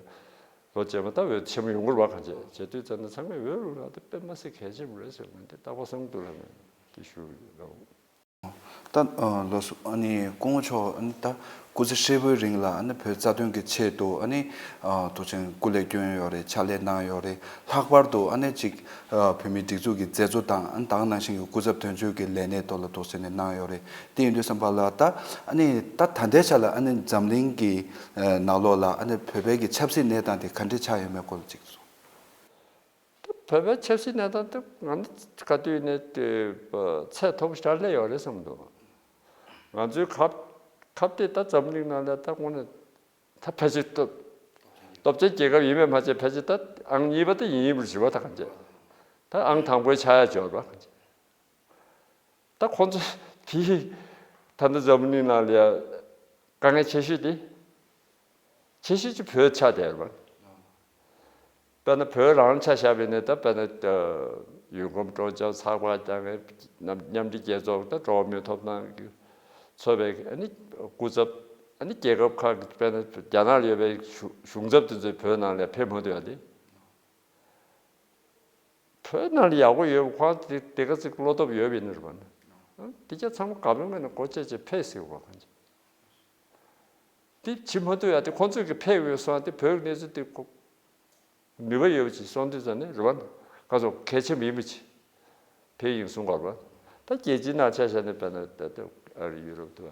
ལོ་རྗེས་མ་ད་འོས་ཆེན་མོ་ཡོང་གི་རེད་པ། གང་བྱས་བྱས་དུས་ཙ་ནས་ཚང་མས་འོས་བླུགས་ན་དེ་དཔེ་མ་སྲིད་གལ་ཆེན་པོ་རེད་ཟེར་བ་འདི་རྟག་པར་བསམ་གྱི་འདུག་ལབ་ནས་དེ་ཞུ་ཡོད། ད་ལགས་སོ། ཨ་ནི་སྐུ་ངོ་མཆོག་ཨ་ནི་ད་སྐུ་ཚེ་ཧྲིལ་པོའི་རིང་ལ་ཨ་ནི་བོད་རྩ་དོན་གྱི་ཆེད་དུ་ཨ་ནི་ཐུགས་ཆེན་སྐུ་ལས་བསྐྱོན་ཡོད་རེད། ཕྱག་ལས་གནང་ཡོད་རེད། ལྷག་པར་དུ་ཨ་ནི་ཅིག་བོད་མིའི་སྒྲིག་འཛུགས་ཀྱི་མཛད་གཙོ་དང་ཨ་ནི་ད་ག་ནང་བཞིན་གྱི་སྐུ་ཚབ་དོན་གཅོད་ཀྱི་ལས་གནས་ཐོག་ལ་ཐུགས་ཆེན་ནས་གནང་ཡོད་རེད། དེ་ཡིན་དུས་ཙམ་པ་ལ་ད་ཨ་ནི་ད་ད་ལྟའི་ཆ་ལ་ཨ་ནི་འཛམ་གླིང་གི་ནང་ལོགས་ལ་ཨ་ནི་བོད་པའི་གི་ཆབ་སྲིད་གནས་སྟངས་དེ་ག་འདྲ་ཆགས་ཡོད་མེད་སྐོར་ལ་ཅིག་གསུངས། བོད་པའི་ཆབ་སྲིད་གནས་སྟངས་དེ་ང་ཚོ་ག་དུས་ནས་དེ་ཚད་མཐོ་པོ་ཞིག་སླེབས་ཡོད་རེད་བསམ་འདུག། ང་ཚོའི་ཁ་ཁ་གཏད་ད་འཛམ་གླིང་ནང་ལ་ད་དངོས་གནས་ད་ཕལ་ཆེར་སྟོབས་སྟོབས་ཆེན་རྒྱལ་ཁབ་ཡིན་པས་མ་ཚད་ཕལ་ཆེར་ད་ཨང་གཉིས་པ་ད་ཡིན་ཡིན་པར་ཞུ་བ་ད་གང་བྱས། ད་ཨང་དང་པོའི་ཆགས་ཡ་འབྱོར་བ་གང་བྱས། ད་ཁོང་ཚོ་དེ་ད་ལྟ་འཛམ་གླིང་ནང་ལ་ཡ་དཀའ་ངལ་ཆེ་ཤོས་དེ་ཆེ་ཤོས་ཀྱི་བོད་ཆགས་བསྡད་པ། དཔེར་ན་བོད་རང་ཆ་བཞག་པ་ཡིན་ན་ད་དཔེར་ན་ཡུལ་གོམས་སྤྲོ་འཆམ་ཚགས་པར་རྒྱག་མཁན་མཉམ་འབྲེལ་རྒྱལ་ཚོགས་དང་འགྲོ་བ་མིའི་ཐོབ་ཐང་གི་ཚོགས་པའི་ཨ་ནི་སྐུ་ཚབ་ཨ་ནི་རྒྱལ་ཁབ་ཁག་གི་དཔེར་ན་རྒྱ་ནག་ལ་ཡོད་པའི་གཞུང་གཞུང་ཚབ་དེ་ཚོས་བོད་ནང་ལ་ཕེབས་མ་ཐུབ་ཡ་དེ། བོད་ནང་ལ་ཡག་པོ་ཡོད་པ་ཁོང་དེ་དེ་ག་ཚོད་བློ་སྟོབས་ཡོད་པ་ཡིན་ན་རེད་པ། དེ་ག་ཚང་མ་དགའ་པོའི་ངང་ནས་སྒོ་ཕྱེ་བྱས་ཕེབས་སྲིད་པ་གང་ཅི། དེ་བྱེད་མ་ཐུབ་ཡ་དེ་ཁོང་ཚོས་ཀྱི་ཕེབས་ཡོད་སོང་དེ་བོད་ཀྱི་གནས་ཚུལ་དེ་ཁོ་ནུས་པ་ཡོད་པ་ཅིག་སོང་དུས་ཙམ་ནས་རེད་པ། ཁ་སོ་གལ་ཆེན་པོ་ཡིན་པ་ཅི་ཕེ་ཡིན་གསུང་གར་བ། ད་རྒྱལ་སྤྱིའི་ནང་ཆ་བཞག་ནས་དཔེར་ན་ད་ལྟ་ཨ་རི་ཡུ་རོབ་ཏུ་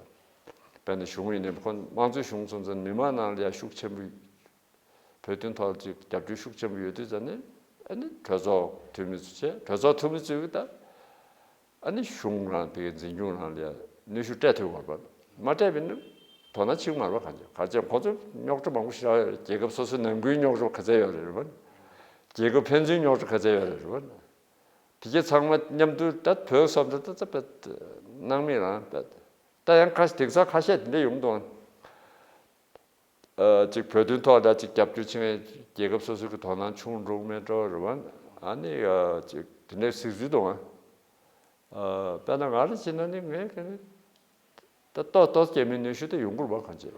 དཔེར་ན་གཞུང་ཡིན་ནས་ཁོ་དམངས་གཙོའི་གཞུང་སོང་ཙང་མི་མང་ནང་ལ་ཡང་ཤུགས་ཆེན་པོ་བོད་དོན་ཐོག་ཅིག་རྒྱབ་སྐྱོར་ཤུགས་ཆེན་པོ་ཡོད་དུས་ཙང་ནས་ཨ་ནི་གྲོས་ཚོགས་འཐུས་མི་ཚོ་བྱས་གྲོས་ཚོགས་འཐུས་མི་ཚོས་ད་ཨ་ནི་གཞུང་རང་དེ་འཛིན་སྐྱོང་རང་ལ་ཡང་གནོན་ཤུགས་སྤྲད་ཐུབ་དགོས་པ། མ་སྤྲད་པ་ཡིན་ན་དོ་སྣང་བྱེད་ཀྱི་མ་རེད་པ། གང་ཅི་གང་ཅི་ཁོ་ཚོ་རྙོག་དྲ་མང་པོ་ཞིག་རག་ཡོད་རེད། རྒྱལ་ཁབ་སོ་སོའི་ནང་ཁུལ་རྙོག་དྲ་ག་ཚད་ཡོད་རེད་རེད་པ། རྒྱལ་ཁབ་ཕན་ཚུན་རྙོག་དྲ་ག་ཚད་ཡོད་རེད་རེད་པ། དེ་གྱད་ཚང་མ་མཉམ་དུ་ད་བོད་བསམ་ཚུལ་ད་ད་དཔེ་སྣང་མེད་རང་དཔེ་ད་ཡང་ཁ་དེང་སང་ཁ་ཤས་དེ་འདྲ་ཡོང་དང་། ཅིག་བོད་དོན་ཐོག་ལ་ཅིག་རྒྱབ་སྐྱོར་བྱེད་མཁན་རྒྱལ་ཁབ་སོ་སོ་གི་དོ་སྣང་ཆུང་འགྲོ་གི་མེད་འགྲོ་རེད་པ། ཨ་ནི་ཅིག་དེ་འདྲའི་གཟིགས་ཚུལ་དང་། དཔེར་ན་ང་རང་བྱས་ན་ནི་ངས་ཀྱི་ནི། ད་ཏོག་ཏོག་རྒྱ་མིའི་གནོན་ཤུགས་དེ་ཡོང་གི་རེད་པ། གང་ཅི་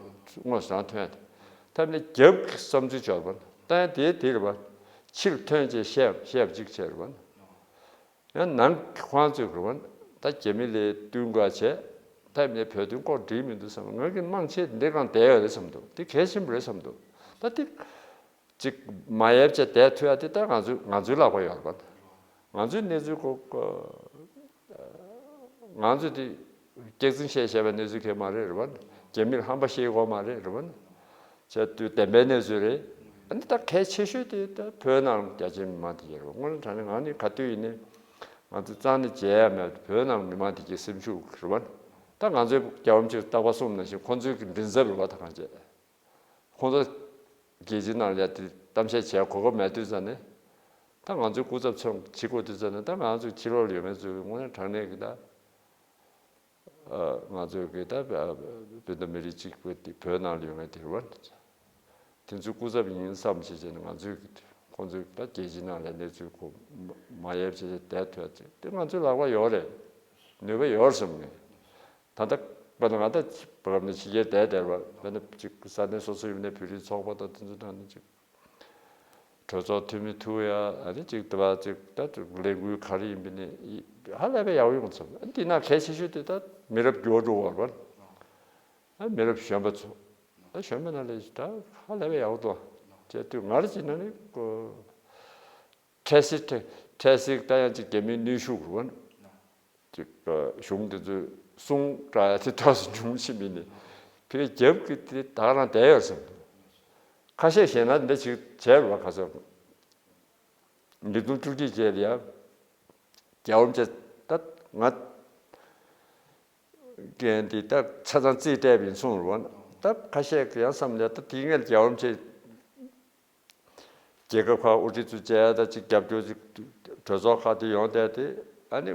དངོས་སུ་རང་ཐོན་ཡ་དེ། ཐབས་ནི་རྒྱབ་ཀྱི་བསམ་ཚུལ་འབྱོར་པ་ད་ཡང་དེའི་དེ་རེད་པ། ཕྱིར་ཐོན་བྱས་བཤད་བཤད་པ་གཅིག་བྱས་རེད་པ། ཡང་ནང་གི་ཁོང་ཚོས་རེད་པ། ད་རྒྱ་མི་ལ་བསྟུན་དགོས་བྱས་ཐབས་ནི་བོད་དོན་སྐོར་འགྲིག་མི་འདུག་བསམ། ང་གི་མང་ཆེ་འདི་གང་བསྡད་ཡོད་རེད་བསམ་འདུག་འདི་གལ་ཆེན་པོ་རེད་བསམ་འདུག་ད་འདི། ཅིག་མ་ཡལ་བྱས་བསྡད་ཐུབ་ཡ་དེ་ད་ང་ཚོའི་ང་ཚོའི་ལག་པ་ཡོད་རེད་པ། ང་ཚོའི་གནས་ཚུལ་གོ་ང་ཚོས་དེ་སྐྱག་རྫུན་བཤད་བཤད་པའི་གནས་ཚུལ་གང་མ་རེད་རེད་པ། རྒྱ་མིར་ཧམ་པ་བཤད་དགོས་མ་རེད་རེད་པ། བྱས་དུས་བདེན་པའི་གནས་ཚུལ་རེད། ཨ་ནི་ད་གལ་ཆེ་ཤོས་དེ་ད་བོད་ནང་རྒྱ་ཆེའི་མི་མང་དེ་གྱད་རེད་པ། དངོས་གནས་དྲང་གནས་ང་ནི་ག་དུས་ཡིན་ནའི་ང་ཚོ་རྩ་ནས་བརྗེད་ཡ་མེད། བོད་ནང་མི་མང་དེ་གྱད་སེམས་ཤུགས་རེད་པ། ད་ང་ཚོའི་རྒྱལ་བ་རིན་པོ་ཆེས་རྟག་པར་གསུངས་ནང་བཞིན་ཁོང་ཚོའི་གི་མགྲིན་ཚབ་རེད་པ། ད་གང་བྱས། ཁོང་ཚོ་རྒྱལ་སྤྱིའི་ནང་ལ་དེ་གཏམ་བཤད་བྱེད་གོ་སྐབས་མེད་དུས་ཙང་ནས། ད་ང་ཚོའི་སྐུ་ཚབ་ཚོ་བྱེད་དགོས་དུས་ཙང་ནས། ད་ང་ཚོ་ཕྱི་ལོགས་ལ་ཡོད་མཁན་ཚོས་དངོས་གནས་དྲང་གནས་ཀྱི་ད་ང་ཚོའི་གི་ད་བོད་དོན་མི་རིགས་གཅིག་པུ་དེ་བོད་ནང་ལ་ཡོད་མཁན་དེ་རེད་པ། དེ་ཚོའི་སྐུ་ཚབ་ཡིན་བསམ་བྱས་བྱས་ནས་ང་ཚོའི་གི་ཁོང་ཚོའི་ད་རྒྱལ་སྤྱིའི་ནང་ལ་གནས་ཚུལ་གོ་མ་ཡལ་བྱས་བྱས་བསྡད་ཐུབ་ཡ་དེ་ང་ཚོའི་ལག་པ་ཡོད་རེད། ནུས་པ་ཡོད་རེད་བསམ་ངས། ད་ལྟ་དཔེར་ན་ང་ད་བར་ནས་ཕྱི་རྒྱལ་བསྡད་བསྡད་པ་དཔེར་ན་ཅིག་ས་གནས་སོ་སོ་ཡིན་ནའི་བོད་རིགས་ཚོགས་པ་དང་དེ་ཚོ་དང་ནི་ཅིག་གྲོས་ཚོགས་འཐུས་མི་ཐུག་ཡ། ཨ་ནི་ཅིག་དེ་བ་ཅིག་ད་ཅིག་ལས་འགུལ་ག་རེ་ཡིན་པ་ནི་ཧ་ལས་པའི་ཡག་པོ་ཡོང་ཚར། ཨ་ནི་དེ་ན་གལ་ཆེ་ཤོས་དེ་ད་མི་རབས་འགྱུར་བ་འགྲོ་བར་བ། ཨ་མི་རབས་གཞོན་པ་ཚོ་ཨ་གཞོན་པ་ན་ལས་ད་ཧ་ལས་པའི་ཡག་པོ་འདུག་བྱས་དུས་ང་རང་བྱས་ན་ནི་ཁོ་འཕྲལ་སེལ་འཕྲལ་སེལ་ད་ཡང་ཅིག་རྒྱ་མིའི་གནོན་ཤུགས་རུ་བ། ཅིག་གཞུང་དེ་ཚོས་གསུང་དྲག་ཡ་དེ་ཏོག་ཙམ་ཉུང་ཕྱིན་མིན་ནི། ཕའི་རྒྱབ་ཀྱི་དེ་ད་ག་རང་བསྡད་ཡོད་བསམ། ཁ་ཤས་བཤད་ན་འདི་ཅིག་བྱས་རོགས་ཁ་སང་། ཉིས་སྟོང་བཅུ་གཅིག་རྗེས་ལ་ཡ། རྒྱལ་བ་རིན་པོ་ཆེ་ད་ང་རྒན་དེ་ད་ཆ་ཚང་རྩིས་སྤྲད་པ་ཡིན་གསུངས་རོགས། ད་ཁ་ཤས་ཀྱི་ཡང་བསམ་ལས་ད་དེ་སྔའི་རྒྱལ་བ་རིན་པོ་ཆེ། རྒྱལ་ཁབ་ཁག་དབུ་ཁྲིད་ཚོ་བཅས་ད་ཅིག་རྒྱབ་སྐྱོར་ཅིག་གྲོས་ཚོགས་ཁག་དེ་ཡོང་བསྡད་དེ། ཨ་ནི་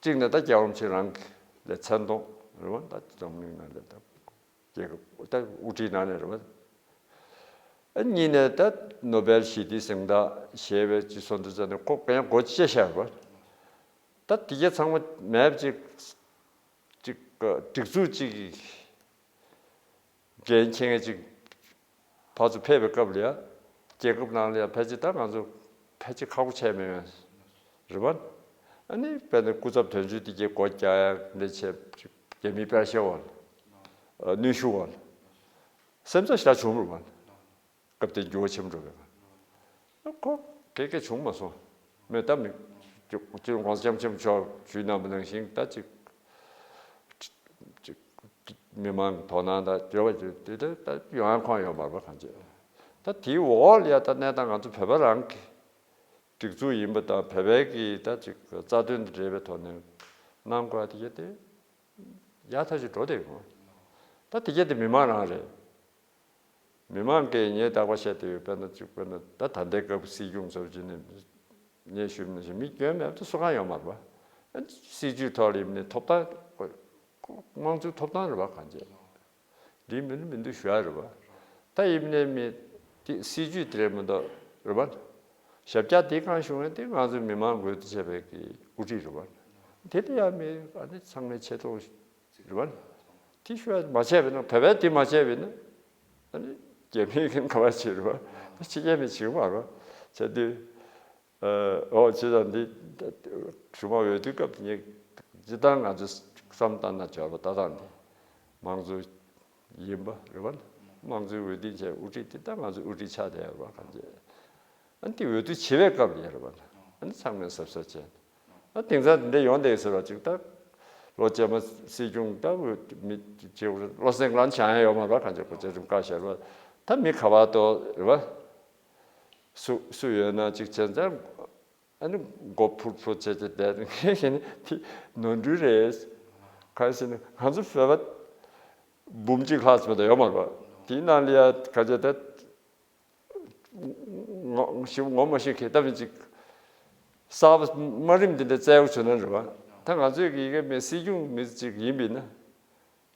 གཅིག་ནས་ད་རྒྱལ་བ་རིན་པོ་ཆེ་རང་གི་ལ་མཚན་མཐོང་རེད་བ། ད་འཛམ་གླིང་ནང་ལ་ད་རྒྱལ་ཁབ་ད་དབུ་ཁྲིད་ནང་ནས་རེད་བ། ཨ་གཉིས་ནས་ད་ནོ་བེལ་ཞི་བདེའི་གཟེངས་རྟགས་ཞེས་པའི་ཅིག་སོང་དུས་ཙང་ནས་ཁོ་གང་སྒོ་ཕྱེ་བཞག་རེད་བ། ད་དེ་གྱད་ཚང་མ་མེད་པ་ཅིག་ཅིག་སྒྲིག་འཛུགས་ཅིག་གི་འགན་འཁྱེར་མཁན་ཅིག་ཕར་ཚུར་ཕེབས་པའི་སྐབས་ལ་ཡ། རྒྱལ་ཁབ་ནང་ལ་ཡ་ཕལ་ཆེར་ད་ང་ཚོ་ཕལ་ཆེར་ཁག་པོ་ཆགས་མེད་པ་རེད་བ། ཨ་ནི་དཔེར་ན་སྐུ་ཚབ་དོན་གཅོད་དེ་གྱད་སྒོ་རྒྱག་ཡ་འདི་བྱས་རྒྱ་མིའི་པར་ཤ་བ་ལ་གནོན་ཤུགས་བ་ལ་སེམས་འཚབ་ཞེ་དྲག་བྱུང་རེད་བ། སྐབས་དེར་འགྱུར་བ་ཆེན་པོ་འགྲོ་བས། ཁོ་གེ་གེ་བྱུང་མ་སོང་། མེད་ད་མི། སྤྱི་ནོར་༸གོང་ས་༸སྐྱབས་མགོན་ཆེན་པོ་མཆོག་ཞུས་གནང་པ་ནང་བཞིན་ད་ཅིག་ཅིག་མི་མང་གི་དོ་སྣང་དང་འབྲེལ་བ་ཅིག་དེ་ད་ད་ཡོང་ཡ་ཁོང་ཡོད་མ་རེད་པ་གང་ཅི། ད་དེའི་འོག་ལ་ཡ་ད་གནས་སྟངས་ང་ཚོ་བོད་པ་རང་གི་སྒྲིག་འཛུགས་ཡིན་པ་དང་བོད་པའི་གི་ད་ཅིག་རྩ་དོན་དང་འབྲེལ་བའི་ཐོག་ནས་གནང་དགོས་ཡ་དེ་གྱད་དེ། ཡག་ཐག་ཆོད་འགྲོ་བསྡད་ཡོད། ད་དེ་གྱད་དེ་མི་མང་རང་རེད། མི་མང་གིས་ངས་རྟག་པར་བཤད་བསྡད་ཡོད། དཔེར་ན་གཅིག་དཔེར་ན་ད་ད་ལྟའི་སྐབས་སྲིད་སྐྱོང་ཚོ་བྱས་ནས་ངས་ཞུས་པ་ནང་བཞིན་མི་སྐྱོན་མེད་པ་སུ་གང་ཡོད་མ་རེད་པ། སྲིད་བྱུས་ཐོག་ལ་ཡིན་ནའི་ཐོབ་ཐང་དམངས་གཙོའི་ཐོབ་ཐང་རེད་པ་གང་ཅི། འགྲིག་མི་འདུག་མི་འདུག་ཞུ་ཡ་རེད་པ། ད་ཡིན་ནའི་མི་དེ་སྲིད་བྱུས་དེ་རེད་མི་འདུག་རེད་པ། ཞབས་བཀྱག་དེ་གང་བྱུང་ཡང་དེ་ང་ཚོ་མི་མང་འགོ་ཁྲིད་བྱས་པའི་གི་དབུ་ཁྲིད་རེད་པ། དེ་ལ་ཡང་མི་ཨ་ནི་ཚང་མས་ཆེ་མཐོང་རེད་པ། དེ་ཤོད་མ་བྱས་པས་ན་བོད་པས་དེ་མ་བྱས་པས་ན་ཨ་ནི་རྒྱ་མིའི་གིན་ག་བ་བྱེད་རེད་པ། ཕྱི་རྒྱལ་མི་བྱེད་མ་རེད་པ། བྱས་དུས་ཨོ་བྱས་ཙང་འདི་གཞུག་མ་འོས་བསྡུའི་སྐབས་དེ་ངས་སྤྱིར་བཏང་ང་ཚོས་བསམ་བཏང་ན་བྱ་བ་ལྟ་སྟངས་འདི་དམངས་གཙོ་ཡིན་པ་རེད་པ། དམངས་གཙོའི་འོས་བསྡུ་བྱས་དབུ་ཁྲིད་དེ་ད་ང་ཚོའི་དབུ་ཁྲིད་ཆགས་བསྡད་ཡོད་རེད་པ་གང་བྱས། ཨ་ནི་དེ་འོས་བསྡུ་བྱེད་པའི་སྐབས་ལ་ཡོད་རེད་པ། ཨ་ནི་ཚང་མས་གཟབ་གཟབ་བྱས། ཨ་དེང་སང་དེ་འདྲ་ཡོང་བསྡད་ཟེར་བ་ཅིག་ད། ལོ་རྗེས་མ་སྲིད་སྐྱོང་ད་མི་བྱེད་བློ་སེང་ལ་བྱང་ཡ་ཡོད་མ་རེད་བ། གང་ཅི་གོ་ཆ་རིམ་ཁག་བཤད་རོགས། ད་མི་ག་བ་དོ་རེད་བ། སུ་སུ་ཡོད་ན་ཅིག་བྱས་ཙང་། ཨ་ནི་མགོ་ཕུར་ཕུར་བྱས་བྱས་བསྡད་ནས་ངས་ནི་དེ་ནོར་འཁྲུལ་རེད། གང་ཟེར་ན་ང་ཚོ་བོད་པ་འབུམ་གཅིག་ལྷག་ཙམ་ད་ཡོད་མ་རེད་བ། དེའི་ནང་ལ་ཡ་ག་ཚད་ད། ངོ་ཞིབ་ངོ་མ་ཤེས་མཁན་ལྟ་བུ་ཅིག་གསར་པ་དམའ་རིམ་འདི་འདྲ་བཙལ་དགོས་བྱུང་ན་རེད་བ། ད་ང་ཚོའི་གི་ཡི་གེ་མི་སྲིད་སྐྱོང་མི་ཅིག་ཡིན་པས་ན།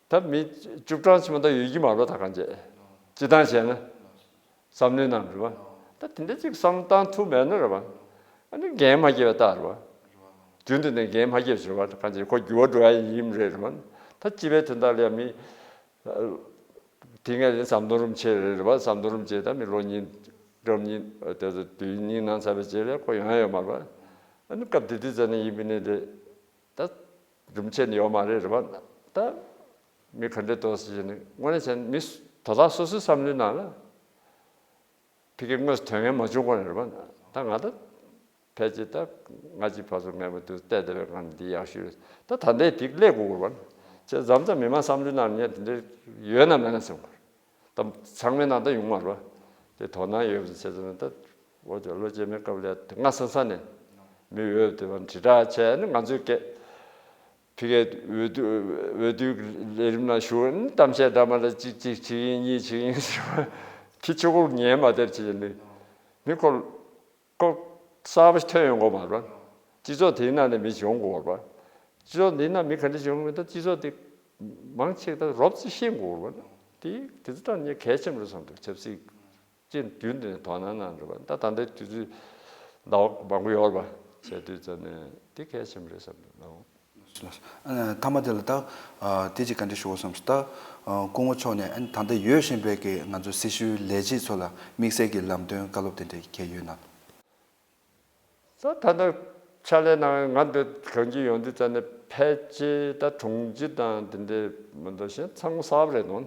ད་མི་བཅུ་གྲངས་ཕྱི་མ་ད་ཡོད་ཀྱི་མ་རེད་ད་གང་བྱས། སྤྱི་བཏང་བྱས་ན། བསམ་བློའི་ནང་རེད་བ། ད་དེ་འདྲ་ཅིག་བསམ་བློ་བཏང་ཐུབ་མེད་ན་རེད་བ། ཨ་ནི་འགན་མ་འཁྱེར་བ་ལྟར་རེད་བ། རྒྱུན་དུ་ནས་འགན་མ་འཁྱེར་བ་རེད་བ། ད་གང་བྱས་ཁོ་འགྱུར་བ་འགྲོ་ཡ་ཡིན་རེད་རེད་བ། ད་སྤྱི་པའི་དོན་དག་ལ་ཡ་མི། དེ་སྔ་ཟམ་གདོང་རིན་པོ་ཆེ་རེད་བ། ཟམ་གདོང་རིན་པོ་ཆེ་ད་མི་ལོ་གཉིས་འགྲམ་གཉིས་དེ་ཚོ་དུས་ཡུན་གཉིས་གནང་ཚར་བའི་རྗེས་ལ་ཁོ་ཡོང་ཡ་ཡོད་མ་རེད་བ། ཨ་ནི་སྐབས་དེ་དུས་ཙམ་ནས་ཡིན་པ་ནི་རེད། ད་རིན་པོ་ཆེ་ནི་ཡོད་མ་རེད་རེད་བ། ད་མི་ག་འདྲས་འདུག་ཟེར་ནས་དངོས་གནས་བྱས་ན་མི་དོ་བདག་སོ་སོའི་བསམ་བློའི་ནང་ལ། ཕ་གི་དངོས་སུ་དོན་ངན་མ་བྱུང་གོང་ནས་རེད་པ། ད་ང་ད་ཕལ་ཆེར་ད་ང་གཅིག་ཕར་ཚུར་ངན་པ་དུ་བལྟས་བསྡད་པའི་སྒང་འདི་ཡག་ཤོས་རེད། ད་ད་ལྟའི་འདི་སླེབས་དགོས་རེད་པ། བྱས་མཚམས་མཚམས་མི་མང་བསམ་བློའི་ནང་ནས་དེ་འདྲ་ཡོད་ན་མེད་ན་བསམ་གོ། ད་ཚང་མའི་ནང་ད་ཡོང་མ་རེད་པ། དེ་དོ་སྣང་ཡོད་པ་བྱས་ཙང་ད་འོ་ཅོག་ལོ་རྗེས་མའི་སྐབས་ལ་ད་སྔ་ས་ས་ནས་མི་འོས་དེ་བ་དྲིལ་བསྒྲགས་བྱས་ནས་ང་ཚོའི་སྐད། ཕ་གིའི་འོས་བསྡུ་འོས་བསྡུའི་ལས་རིམ་ནང་ཞུགས་ནས་གཏམ་བཤད་འདྲ་མ་ལ་གཅིག་གཅིག་བྱེད་ཀྱིན་གཉིས་བྱེད་ཀྱིན་ཟེར་བ། ཁྱི་ཆུ་ཁོལ་ཉལ་མ་བསྡད་བྱེད་ཀྱིན་མི་ཁོ་ཁོ་གསར་པ་ཞིག་ཐོན་ཡོང་དགོས་མ་རེད། སྤྱི་ཚོགས་དེའི་ནང་ནས་མི་ཡོང་དགོས་པ། སྤྱི་ཚོགས་འདིའི་ནང་མི་ག་འདྲ་ཡོང་མིན་ད་སྤྱི་ཚོགས་དེ་མང་ཆེ་ད་རོབ་ཙམ་ཤེས་དགོས་པ། དེ་དེ་ཚོ་ད་ངས་གལ་ཆེན་པོ་རེད་བསམ་འདུག་ཆབ་སྲིད། ཅེས་རྒྱུན་དུ་ནས་དོ་སྣང་གནང་རེད་པ། ད་ད་ལྟའི་དུས་ཚོད་ཟླ་བ་མང་པོ་ཡོད་རེད་པ། བྱས་དུས་ཙམ་ནས་དེ་གལ་ཆེན་པོ་རེད་བསམ་འདུག་ལགས། ཨ་མཐའ་མ་དེ་ལ་ད་ཨ་དེ་ཅིག་ག་འདྲ་ཞུ་དགོས་བསམ་སོང་། ད་ཨ་སྐུ་ངོ་མཆོག་ནས་ཨ་ད་ལྟ་ཡོད་བཞིན་པའི་གི་ང་ཚོ་སྲི་ཞུའི་ལས་བྱེད་ཚོ་ལ་དམིགས་བསལ་གྱི་ལམ་སྟོན་བཀའ་སློབ་དེ་འདྲ་གལ་ཡོད་ན། ད་ད་ལྟ་ཕྱག་ལས་གནང་ང་འདི་གང་ཅི་ཡོང་དུས་ཙམ་ནས་ཕལ་ཆེར་ད་དྲུང་ཆེ་དང་དེ་འདྲའི་མི་འདུག་གཞན་ཚང་མ་གསར་པ་རེད་འདུག་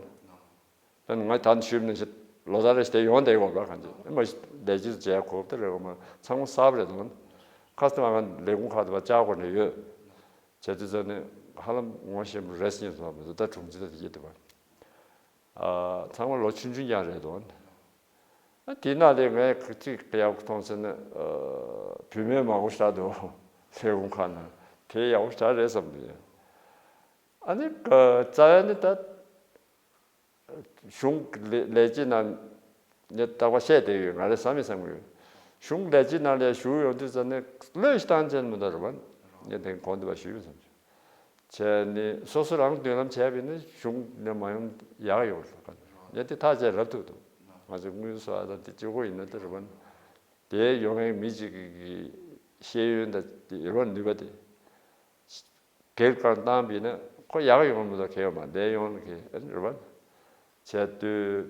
ད་ང་ད་ནི་ཞུས་མིན་ཞིག་ལོ་ཙཱ་རེ་ཞིག་དེ་ཡོང་བསྡད་ཡོད་པ་གང་ཅི་མ་ལས་ཀྱི་མཇལ་ཁོག་དེ་རེད་འོ་མ་ཚང་མ་གསར་པ་རེད་འདུག་ཁ་སང་ང་ལས་ཁུངས་ཁག་ཏུ་བ་བཅར་དགོས་ནས་ཡོད། བྱས་དུས་ཙམ་ནས་ཧ་ལམ་ངོ་ཤེས་པ་རེ་ཟུང་ཡོད་མི་འདུག་ད་དྲུང་ཆེ་དེ་ཡིན་འདུག་བ། ཚང་མ་ལོ་ཆུང་ཆུང་རྐྱང་རེད་འདུག་ཨ་དེ་ན་ལས་ངས་གཅིག་ཡག་པོ་མཐོང་ཟེར་ན་བུད་མེད་མང་པོ་ཞིག་འདུག་ལས་ཁུངས་ཁག་ནང་དེ་ཡག་པོ་ཞིག་རེད་བསམ་གྱི་ཡོད། ཨ་ནི་རྩ་བ་ནི་ད་གཞུང་ལས་ལས་བྱེད་ནང་ངས་རྟག་པར་བཤད་བསྡད་ཡོད། ང་རེ་བསམ་མི་བསམ་གྱི་ཡོད། གཞུང་ལས་བྱེད་ནང་ལ་ཞུགས་ཡོང་དུས་ཙམ་ནས་བློས་བཏང་ཅན་མི་འདུག་རེད་པ། ངས་དེ་གོང་དུ་བ་ཞུས་ཡོད་བསམ་གྱི། བྱས་ནས་སོ་སོ་རང་མདུན་ལམ་བྱས་པ་ཡིན་ན་གཞུང་ནས་མ་ཡོང་ཡག་ཡོད་རེད། ངས་དེ་ཐག་བཅད་རབ་ཐུབ་འདུག་ང་ཚོ་དངུལ་གསོག་ཡ་དང་དེ་གཅིག་པོ་ཡིན་ན་དེ་རེད་པ། དེ་ཡོང་མཁན་མི་གཅིག་གི་ཤེས་ཡོན་དང་དེ་ཡོད་པ་ནུས་པ་དེ་སྒེར་སྒང་བཏང་པ་ཡིན་ན་ཁོ་ཡག་ཡོང་མི་འདུག་གལ་ཡོད་མ་བསྡད་ཡོང་གི་རེད་པ། བྱས་དུས་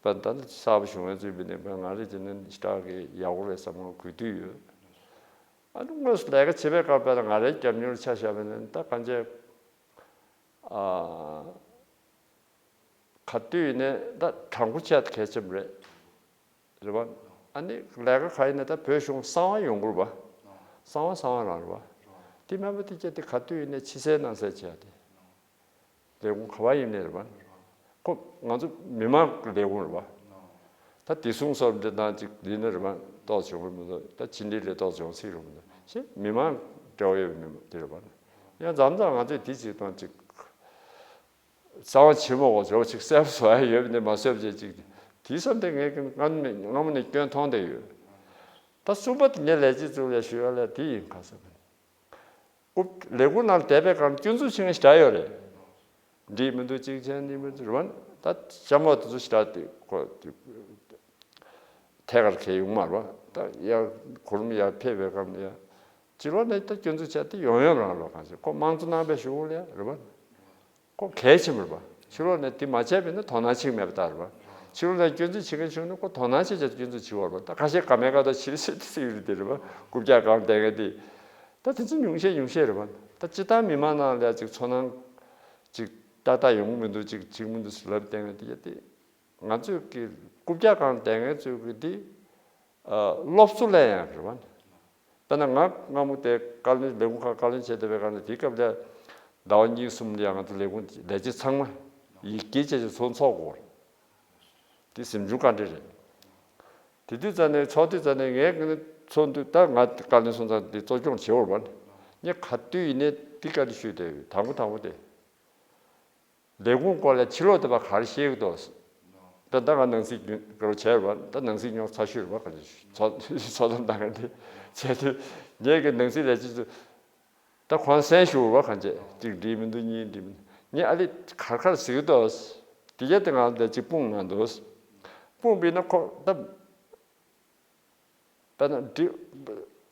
པ་ད་ནི་གསར་པ་བྱུང་བའི་ཚུལ་མིན་ནས་ང་རེ་བྱས་ན་ཞེ་དྲག་གི་ཡག་པོ་རེད་བསམ་ང་གུས་འདུད་ཡོད། ཨ་ནི་དངོས་སུ་ལས་ཀ་བྱེད་པའི་སྐབས་དཔེར་ན་ང་རའི་རྒྱབ་མྱུར་ཆ་བཞག་པ་ཡིན་ན་ད་གང་ཅི། ཨ། ག་དུས་ཡིན་ནའི་ད་དྲང་པོ་བྱས་ད་གལ་ཆེན་པོ་རེད། རེད་པ། ཨ་ནི་ལས་ཀ་ག་ཡིན་ནའི་ད་བོད་གཞུང་གསང་བ་ཡོང་དགོས་རེད་པ། གསང་བ་གསང་བ་རང་རེད་པ། དེ་མིན་པ་དེ་སྐྱེ་དེ་ག་དུས་ཡིན་ནའི་ཕྱི་གསལ་ནང་གསལ་བྱས་ཏེ། ལས་ཁུངས་ག་པར་ཡིན་ནའི་རེད་པ། ཁོ་ང་ཚོ་མི་མང་གི་ལས་ཁུངས་རེད་པ། ད་བདེ་སྲུང་སོགས་འདི་དང་ཅིག་འདི་ནི་རེད་པ། ཏོག་ཙམ་བྱུང་གི་མི་འདུག་ད་ཕྱི་འབྲེལ་ལས་ཏོག་ཙམ་བྱུང་སྲིད་རུང་མི་འདུག་ཞེས་མི་མང་འབྲེལ་བ་ཡོད་པའི་མི་དེ་རེད་པ། ཡང་མཚམས་མཚམས་ང་ཚོས་དེ་ཅིག་དང་ཅིག་གསང་བ་ཆེན་མོ་འོ་ཇོ་ཅིག་གསལ་པོ་བཟོ་ཡ་ཡོད་པ་འདི་མ་བཟོས་པ་བྱས་ཅིག་དེའི་བསམ་དེ་ངས་སྔ་མོ་ནས་སྔ་མོ་ནས་སྐྱོན་མཐོང་བསྡད་ཡོད། ད་གསུམ་པ་དེ་ངས་ལས་བྱེད་ཚོ་ལ་ཞུ་ཡ་ལ་དེ་ཡིན་ག་ཟེར་བ། ལས་ཁུངས་ནང་བསྡད་པའི་སྒང་སྐྱོན་འཛུགས་བྱེད་མཁན་ཞེ་དྲག་ཡོད་རེད། འགྲིག་མི་འདུག་གཅིག་བྱས་འགྲིག་མི་འདུག་རེད་པ། ད་ལྕམ་མོ་དེ་ཚོ་ཞེ་དྲག་དེ་ཁོ་དེ་ཐད་ཀར་གལ་ཡོང་མ་རེད་པ། ད་ཡར་གུ་རུམ་ཡར་ཕེབས་པའི་སྒང་ཡ་ཕྱི་ལོགས་ནས་ད་སྐྱོན་འཛུགས་བྱས་ཏེ་ཡོང་ཡོང་རང་ལོག་གང་ཞིག་ཁོ་དམངས་གཙོ་གནང་པའི་གཞུག་ལ་ཡ་རེད་པ། ཁོ་གལ་ཆེན་པོ་རེད་པ། ཕྱི་ལོགས་ནས་དེ་མ་བྱས་པ་ཡིན་ན་དོ་སྣང་བྱེད་ཀྱི་མེད་པ་ལྟར་རེད་པ། ཕྱི་ལོགས་ནས་སྐྱོན་འཛུགས་བྱེད་མཁན་བྱུང་ན་ཁོ་དོ་སྣང་བྱེད་ཆེད་སྐྱོན་འཛུགས་བྱེད་པ་རེད་པ། ད་ཁ་ཤས་ཀ་མེད་ཀ་ད་ཕྱིར་སུད་དེ་སུད་རེད་དེ་རེད་པ། རྐུབ་བཀྱག་སྒང་བསྡད་མཁན་དེ། ད་དེ་ཚོ་ཉུང་ཤས་ཉུང་ཤས་རེད་པ། ད་སྤྱིར་བཏང་མི་མང་ནང་ལ་ཅིག་ཚོར་སྣང་ཅིག་ཏག་ཏག་ཡོང་གི་མི་འདུག་ཅིག་བྱེད་ཀྱི་མི་འདུག་ལབ་བསྡད་མཁན་དེ་ཡ་དེ། ང་ཚོས་ཀྱི་རྐུབ་བཀྱག་སྒང་བསྡད་མཁན་ཚོས་ཀྱི་དེ། ཨ། སློབ་གསོ་ལེན་ཡག་རེད་པ། ད་ ཨ་ན་ང་སྔ་མོ་དེ་བཀའ་བློན་ལས་ཁུངས་ཁག་བཀའ་བློན་བྱས་བསྡད་པའི་སྒང་ལ། དེའི་སྐབས་ལ་ཟླ་བ་གཉིས་གསུམ་ལ་ཡང་ང་ཚོ་ལས་ཁུངས་ལས་བྱེད་ཚང་མ་ཡི་གེ་བྱས་བྱས་ཚུར་འཚོགས་དགོས། དེ་གཟིམ་ཆུང་བཀའ་འདྲི་རེད། དེ་དུས་ཙ་ནས་ཚོགས་དུས་ཙ་ནས་ངས་ཚོགས་འདུ་ད་ང་བཀའ་བློན་སོང་ཙང་དེ་གཙོ་སྐྱོང་བྱེད་འོར་བ་ནི། ངས་ག་དུས་ཡིན་ནའི་འདི་བཀའ་འདྲི་ཞུས་ཏེ་དང་པོ་དང་པོ་དེ། ལས་ཁུངས་སྐོར་ལ་ཕྱི་ལོགས་དེ་བ་ག་རེ་ཤེས་ཀྱི་འདུག་ད་ད་ང་ནང་སྲིད་རྒྱུན་སྐོར་བྱས་རེད་བ། ད་ནང་སྲིད་རྙོག་ཚ་ཤོས་རེད་བ། ག་ཚོད་ཚོགས་གཏམ་བཏང་མཁན་དེ་བྱས་དུས། ངས་ཀྱི་ནང་སྲིད་ལས་བྱེད་ཚོ་ད་ཁོང་སེམས་ཤུགས་རེད་བ། ག་ཚོད་གཅིག་འགྲིག་མི་འདུག་གཉིས་འགྲིག་མི་འདུག་ངས་ཨ་ལི་གར་གར་ཟེར་གྱི་འདུག་དེ་གས་དེ་ང་ལ་གཅིག་དཔུང་གནང་འདུག་དཔུང་བྱས་ན་ཁོ་ད། དཔེར་ན་འདི་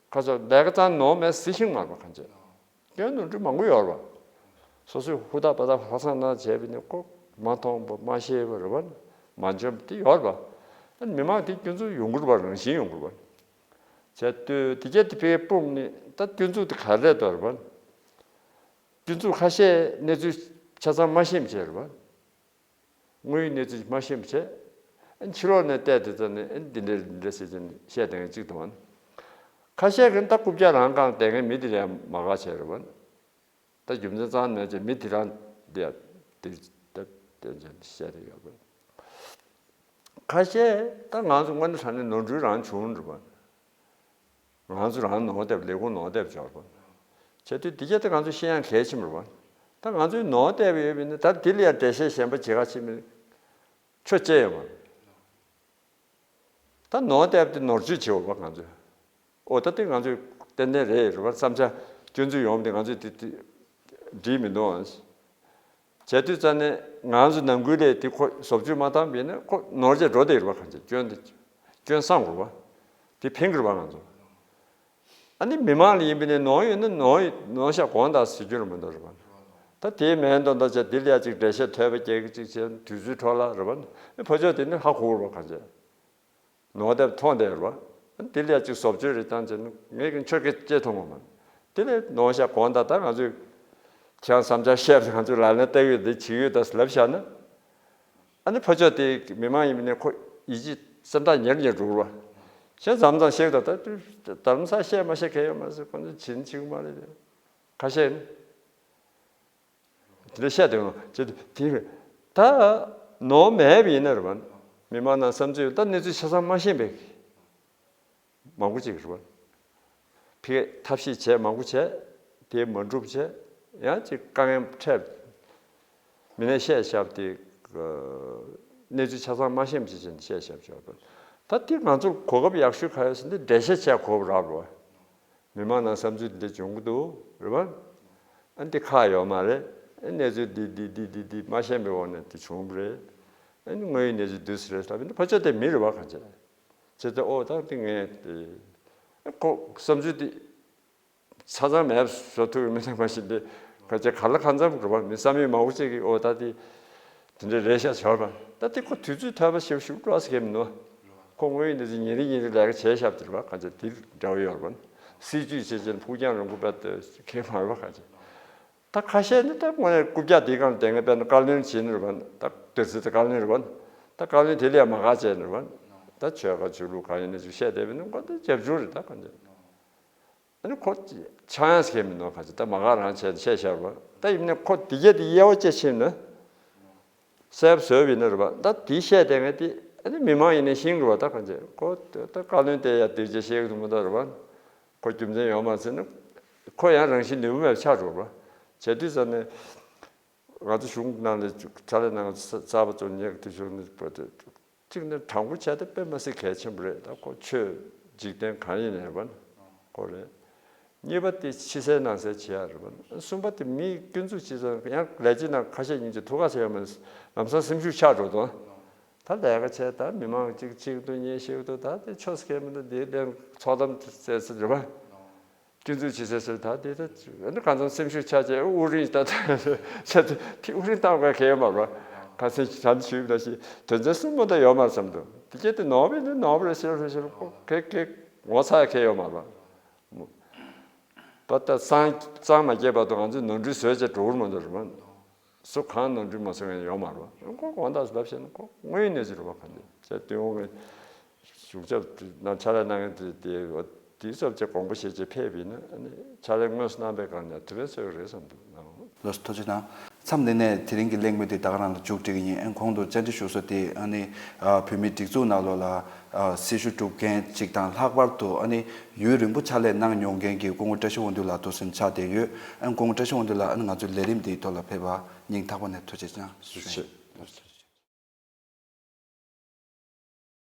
ཁ་སང་ལས་ཀ་ཙམ་ནོར་མེད་ཟེར་ཤེས་མ་རེད་པ། གང་བྱས་སྐྱོན་ནོར་འཁྲུལ་མང་པོ་ཡོད་རེད་པ། སོ་སོས་ཧུར་ཐག་པ་ཐག་ཧ་སང་ན་བྱས་པ་ཡིན་ན་ཁོ་མ་མཐོང་པ་མ་ཤེས་པ་རེད་པ། མ་འཇོན་པ་དེ་ཡོད་རེད་པ། ཨ་ནི་མི་མང་དེ་སྐྱོན་འཛུགས་ཡོང་གི་རེད་པ། རང་བཞིན་ཡོང་གི་རེད་པ། བྱས་དུས་དེ་གས་དེ་ཕའི་དཔུང་ནི་ད་སྐྱོན་འཛུགས་དེ་ག་རེ་རེད་འདུག་རེད་པ། སྐྱོན་འཛུགས་ཁ་ཤས་གནས་ཚུལ་ཆ་ཚང་མ་ཤེས་པ་བྱས་རེད་པ། དངོས་ཡོད་གནས་ཚུལ་མ་ཤེས་པ་བྱས། ཕྱི་ལོགས་ནས་བལྟས་དུས་ཙམ་ནས་འདི་འདྲ་འདི་འདྲ་ཟེར་ཙམ་བཤད་བསྡད་མཁན་གཅིག་འདུག་པ། ཁ་ཤས་ཀྱིས་ད་རྐུབ་བཀྱག་རང་བཀང་བསྡད་མཁན་མི་དེ་ལ་མ་དགའ་བྱས་རེད་པ། ད་རྒྱུ་མཚན་ཙང་མེད་ཅེས་མི་དེ་རང་འདི་ཡ་འདི་ད་དོན་ཚན་བཤད་བསྡད་ཡོད་པ། ཁ་ཤས་ད་ང་ཚོ་དངོས་གནས་དྲང་གནས་ནོར་འཁྲུལ་རང་བྱུང་རེད་པ། ང་ཚོ་རང་ནོར་བསྡད་པ། ལས་ཁུངས་ནོར་བསྡད་པ་ཆགས་པ། བྱས་དུས་འདི་གས་ད་ང་ཚོ་ཤེས་ཡ་གལ་ཆེན་པོ་རེད་པ། ད་ང་ཚོས་ནོར་བསྡད་པ་ཡོད་པ་ཡིན་ན་ད་འདི་ལ་ཡང་འགྲེལ་བཤད་གཞན་པ་བྱེད་ག་ཕྱིན་པ་ཆོ་བྱེད་ཡོད་མ་རེད། ད་ནོར་བསྡད་པ་དེ་ནོར་བཅོས་བྱེད་འོས་པ་ང་ཚོས། ཨོ་ད་དེ་ང་ཚོས་ཏན་ཏན་རེད་རེད་པ་བསམ་འཆར་སྐྱོན་འཛུགས་ཡོང་བ་དེ་ང་ཚོས་དེ་དེ་འགྲིག་མི་འདུག་ཨང་། བྱས་དུས་ཙ་ནས་ང་ཚོ་ནང་ཁུལ་ལས་དེ་ཁོ་བཟོ་བཅོས་མ་བཏང་བ་ཡིན་ན་ཁོ་ནོར་བྱས་འགྲོ་བསྡད་ཡོད་རེད་པ། གང་བྱས་སྐྱོན་དེ་སྐྱོན་བསམ་དགོས་པ། དེ་ཕན་གྱི་རེད་པ་ང་ཚོ། ཨ་ནི་མི་མང་ལ་ཡིན་པ་ནས་ནོར་ཡོད་ན་ནོར་ནོར་ཤག་དགོངས་དག་ཟེར་རྒྱུ་རེད་མི་འདུག་རེད་པ། ད་དེའི་མེད་མདོག་མདོག་བྱས་འདི་ལ་ཡ་གཅིག་འགྲེལ་བཤད་ཐོལ་པ་རྒྱག་གི་གཅིག་བྱས་དུས་ཚོད་འཕྲོ་བརླག་རེད་པ། ཨ་ཕོ་ཆོས་དེ་ནི་ཧ་གོ་རེད་པ། གང་བྱས་ནོར་བསྡད་མཐོང་བསྡད་རེད་པ། ཨ་འདི་ལ་ཡ་གཅིག་བཟོ་བཅོས་རེ་བཏང་བྱས་ན་ངས་ཀྱང་ཆོས་སྐད་ཅེས་མཐོང་གི་མ་རེད། དེ་ལས་ནོར་ཤག་དགོངས་དག་ད་ང་ཚོས་ཁྱེད་རང་བསམ་འཆར་བཤད་པ་ང་ཚོས་ལག་ལེན་བསྟར་གི་ཡོད། འདི་བྱེད་ཀྱི་ཡོད་ད་ཟེར་ལབ་བཞག་ན། ཨ་ནི་ཕོ་ཆོས་དེ་མི་མང་ཡིན་པ་ནས་ཁོ་ཡིད་ཆེས་སེམས་ཐག་ཉེར་ཉེར་འགྲོ་གི་རེད་པ། གཞན་མཚམས་མཚམས་བཤད་ཀྱི་འདུག་ད་དུས་དྷ་རམ་ས་བཤད་མ་བཤད་གལ་ཡོད་མ་རེད་ཟེར། ཁོ་ཚོས་བྱེད་ནི་བྱེད་ཀྱི་མ་རེད་དེ། ཁ་ཤས་ནི་དེ་འདྲ་བཤད་དེ་ཡོང་བྱེད་དུས་དེ་ད་ནོར་མེད་པ་ཡིན་ན་རེད་པ། མི་མང་ནང་བསམ་ཚུལ་ད་གནས་ཚུལ་ཆ་ཚང་མ་ཤེས་པའི་མང་པོ་ཅིག་རེད་པ། ཕ་གིར་ཐབས་ཤེས་བྱས་མང་པོ་བྱས། དེ་མ་འགྲུབ་བྱས། ཡང་ཅིག་དཀའ་ངལ་འཕྲད། མི་ནས་བཤད་བཞག་པ་དེ་གནས་ཚུལ་ཆ་ཚང་མ་ཤེས་པ་ཅིག་བྱས་ནས་བཤད་བཞག་པ་ཆོག་པ། ད་དེ་ང་ཚོར་གོ་སྐབས་ཡག་ཤོས་ག་རེ་ཡོད་ཟེར་ན་འགྲེལ་བཤད་བྱས་གོ་སྐབས་རག་པ། མི་མང་ནང་བསམ་ཚུལ་འདི་འདྲ་བྱུང་གི་འདུག་རེད་པ། ཨ་འདི་ཁག་ཡོད་མ་རེད། ཨ་གནས་ཚུལ་འདི་འདི་འདི་འདི་འདི་མ་ཤེས་པའི་འོག་ནས་འདི་བྱུང་བ་རེད། ཨ་ནི་དངོས་ཡོད་གནས་ཚུལ་འདི་འདྲ་རེད་ལབ་ཡིན་ན་ཕལ་ཆེར་དེ་མི་རེད་པ། གང་བྱས་བྱས་ཏེ་ཨོ་ད་འདི་ངས་དེ་ཁོ་བསམ་ཚུལ་འདི་ཆ་ཚང་མེད་བཟོ་ཐུབ་ཀྱི་མི་འདུག་མ་གཞི་འདི་གང་བྱས་ག་ལ་གང་འཚམ་རེད་པ། མི་བསམ་ཡས་མང་པོ་ཅིག་གིས་ཨོ་ད་འདི་དེ་འདྲ་རེད་ཤག་བྱས་པ། ད་འདི་ཁོ་དུས་ཚོད་ཐོལ་པ་ཞིག་ཞུགས་འགྲོ་ཟེར་མཁན་མི་འདུག་ཁོ་དངོས་ཡོད་གནས་ཚུལ་ཉིན་རེ་ཉིན་རེ་ལས་ཀ་བྱས་བཞག་པ་དེ་རེད་པ། གང་བྱས་དེ་འདྲ་བོ་ཡོད་རེད་པ། སྲིད་ཇུས་བྱས་བྱས་ཕུགས་རྒྱང་རིང་པོ་རྦད་དེ་མཁན་མ་རེད་པ། གང་བྱས་ད་ཁ་ཤས་ནི་ད་དངོས་གནས་རྐུབ་བཀྱག་དེའི་སྒང་བསྡད་མཁན་དཔེར་ན་བཀའ་བློན་བྱས་ནི་རེད་པ། ད་དེ་ཚོ་ད་བཀའ་བློན་རེད་པ། ད་བཀའ་བློན་དེ་ལ་ཡང་མ་དགའ་བྱས་ནི་རེད་པ། ད་ཆོལ་ཁ་ཆོས་ལུགས་གང་ཡིན་ནས་ཅིག་བཤད་བསྡད་པ་ཡིན་ན་ཁོ་ད་རྒྱབ་སྐྱོར་རེད། ད་གང་བྱས་ཨ་ནི་ཁོ་ཆག་ཡང་ཟེར་མཁན་མི་འདུག་ག་ཚོད་ད་མ་དགའ་རང་བྱས་ནས་བཤད་བཞག་པ། ད་ཡིན་ནའི་ཁོ་དེ་གས་དེ་དབྱེ་བ་དཔྱད་ཕྱིན་ན་གསལ་པོ་བཟོས་པ་ཡིན་ན་རེད་པ། ད་དེ་བཤད་བསྡད་མཁན་དེ་ཨ་ནི་མི་མང་ཡིན་ནའི་ཤེས་ཀྱི་རེད་པ། ད་གང་བྱས་ཁོ་ད་བཀའ་བློན་དེ་ཡ་དེ་བྱས་བཤད་ཀྱི་འདུག་མ་གཏོགས་རེད་པ། ཁོ་རྒྱུ་མཚན་ཡོད་མ་རེད་ཟེར་ན་ཁོ་ཡང་རང་བཞིན་ནུས་པ་མེད་པ་ཆགས་འགྲོ་རེད་པ། བྱས་དུས་ཙམ་ནས་ང་ཚོ་གཞུང་ནང་ལ་ཕྱག་ལས་གནང་མཁན་གསར་པ་ཚོ་ཉེ་གི་དུས་ཤོག་ནས་བར་དུ་གཅིག་ནི་དྲང་པོ་བྱས་ཏེ་དཔེ་མ་སྲིད་གལ་ཆེན་པོ་རེད། ད་ཁོ་ཆོས་འཇིག་རྟེན་གང་ཡིན་ནའི་རེད་པ། ཁོ་རེད། གཉིས་པ་དེ་ཕྱི་གསལ་ནང་གསལ་བྱེད་ཡ་རེད་པ། གསུམ་པ་དེ་མི་སྐྱོན་འཛུགས་བྱེད་ས་ཡང་ལས་བྱེད་ནང་ཁ་ཤས་ཉིན་གཅིག་ཐུག་ག་ཟེར་ཡ་མ་ལམ་སང་སེམས་ཤུགས་ཆག་འགྲོ་དང་། ད་ལས་ཀ་བྱས་ད་མི་མང་གཅིག་གཅིག་ཏུ་ཉན་ཤེས་ཏུ་ད་དེ་ཆོས་སྐད་མི་འདུག་དེ་ལས་ཚོགས་གཏམ་བཙལ་ས་རེད་པ། སྐྱོན་འཛུགས་བྱེད་ས་ཟེར་ད་དེ་ད་ཨ་ནི་གང་ཚང་སེམས་ཤུགས་ཆག་བྱས་དབུགས་རིང་ད་ད་བྱས་ཏེ་དེ་དབུགས་རིང་བཏང་དགོས་གལ་ཡོད་མ་རེད། ཁ་སང་ཞལ་ཞུས་པ་ཞིག་དོན་ཚན་གསུམ་པོ་ད་ཡོད་མ་རེད་བསམ་འདུག་དེ་གྱད་དེ་ནོར་བས་ནི་ནོར་བ་རེད་ཟེར་རེད་ཟེར་ཁོ་གེ་གེ་ངོ་ཚ་གལ་ཡོད་མ་རེད། པ་ད་གཙང་གཙང་མ་སྐྱེས་བར་དུ་ང་ཚོས་ནོར་འཁྲུལ་བཟོས་བྱས་འགྲོ་གི་མ་འདུག་རེད་མ། སུ་གང་ནོར་འཁྲུལ་མ་བཟོ་མཁན་ཡོད་མ་རེད་པ། ཁོ་དགོངས་དག་ལབ་བྱས་ན་ཁོ་དངོས་ཡོད་གནས་ཚུལ་རེད་པ། གང་དེ་བྱས་དུས་འོང་གི་གཞུང་ཚབ་ནང་ཕྱག་ལས་གནང་མཁན་དེ་དེ་ དེའི་ཚབ་བྱས་དགོངས་པ་བཞེས་བྱས་ཕེབས་པ་ཡིན་ན་ཨ་ནི་ཕྱག་ལས་དངོས་སུ་གནང་པའི་སྒང་ནས་དེ་བས་ཚོད་རེད་བསམ་འདུག་ནའང་། ལགས་སོ་ཐུགས་རྗེ་གནང་། མཚམས་འདི་ནས་དེ་རིང་གི་གླེང་མོལ་འདི་ད་ག་རང་ལ་མཇུག་སྒྲིལ་གྱི་ཡིན། ཨན་གོང་དུ་བཅར་འདྲི་ཞུ་ས་དེ་ཨ་ནི་ཨ་བོད་མིའི་སྒྲིག་འཛུགས་ནང་ལོགས་ལ་ཨ་སྲི་ཞུ་སྒྲུབ་མཁན་ཅིག་དང་ལྷག་པར་དུ་ཨ་ནི་ཡུན་རིང་པོ་ཕྱག་ལས་གནང་མྱོང་མཁན་གྱི་སྐུ་ངོ་བཀྲ་ཤིས་དབང་འདུས་ལགས་འདུག་སེ་ཆགས་བསྡད་ཡོད། ཨན་སྐུ་ངོ་བཀྲ་ཤིས་དབང་འདུས་ལགས་ཨ་ནི་ང་ཚོའི་ལས་རིམ་འདིའི་ཐོག་ལ་ཕེབས་པ་སྙིང་ཐག་པ་ནས་ཐུགས་རྗེ་ཆེ་ཞུ་ཡིན།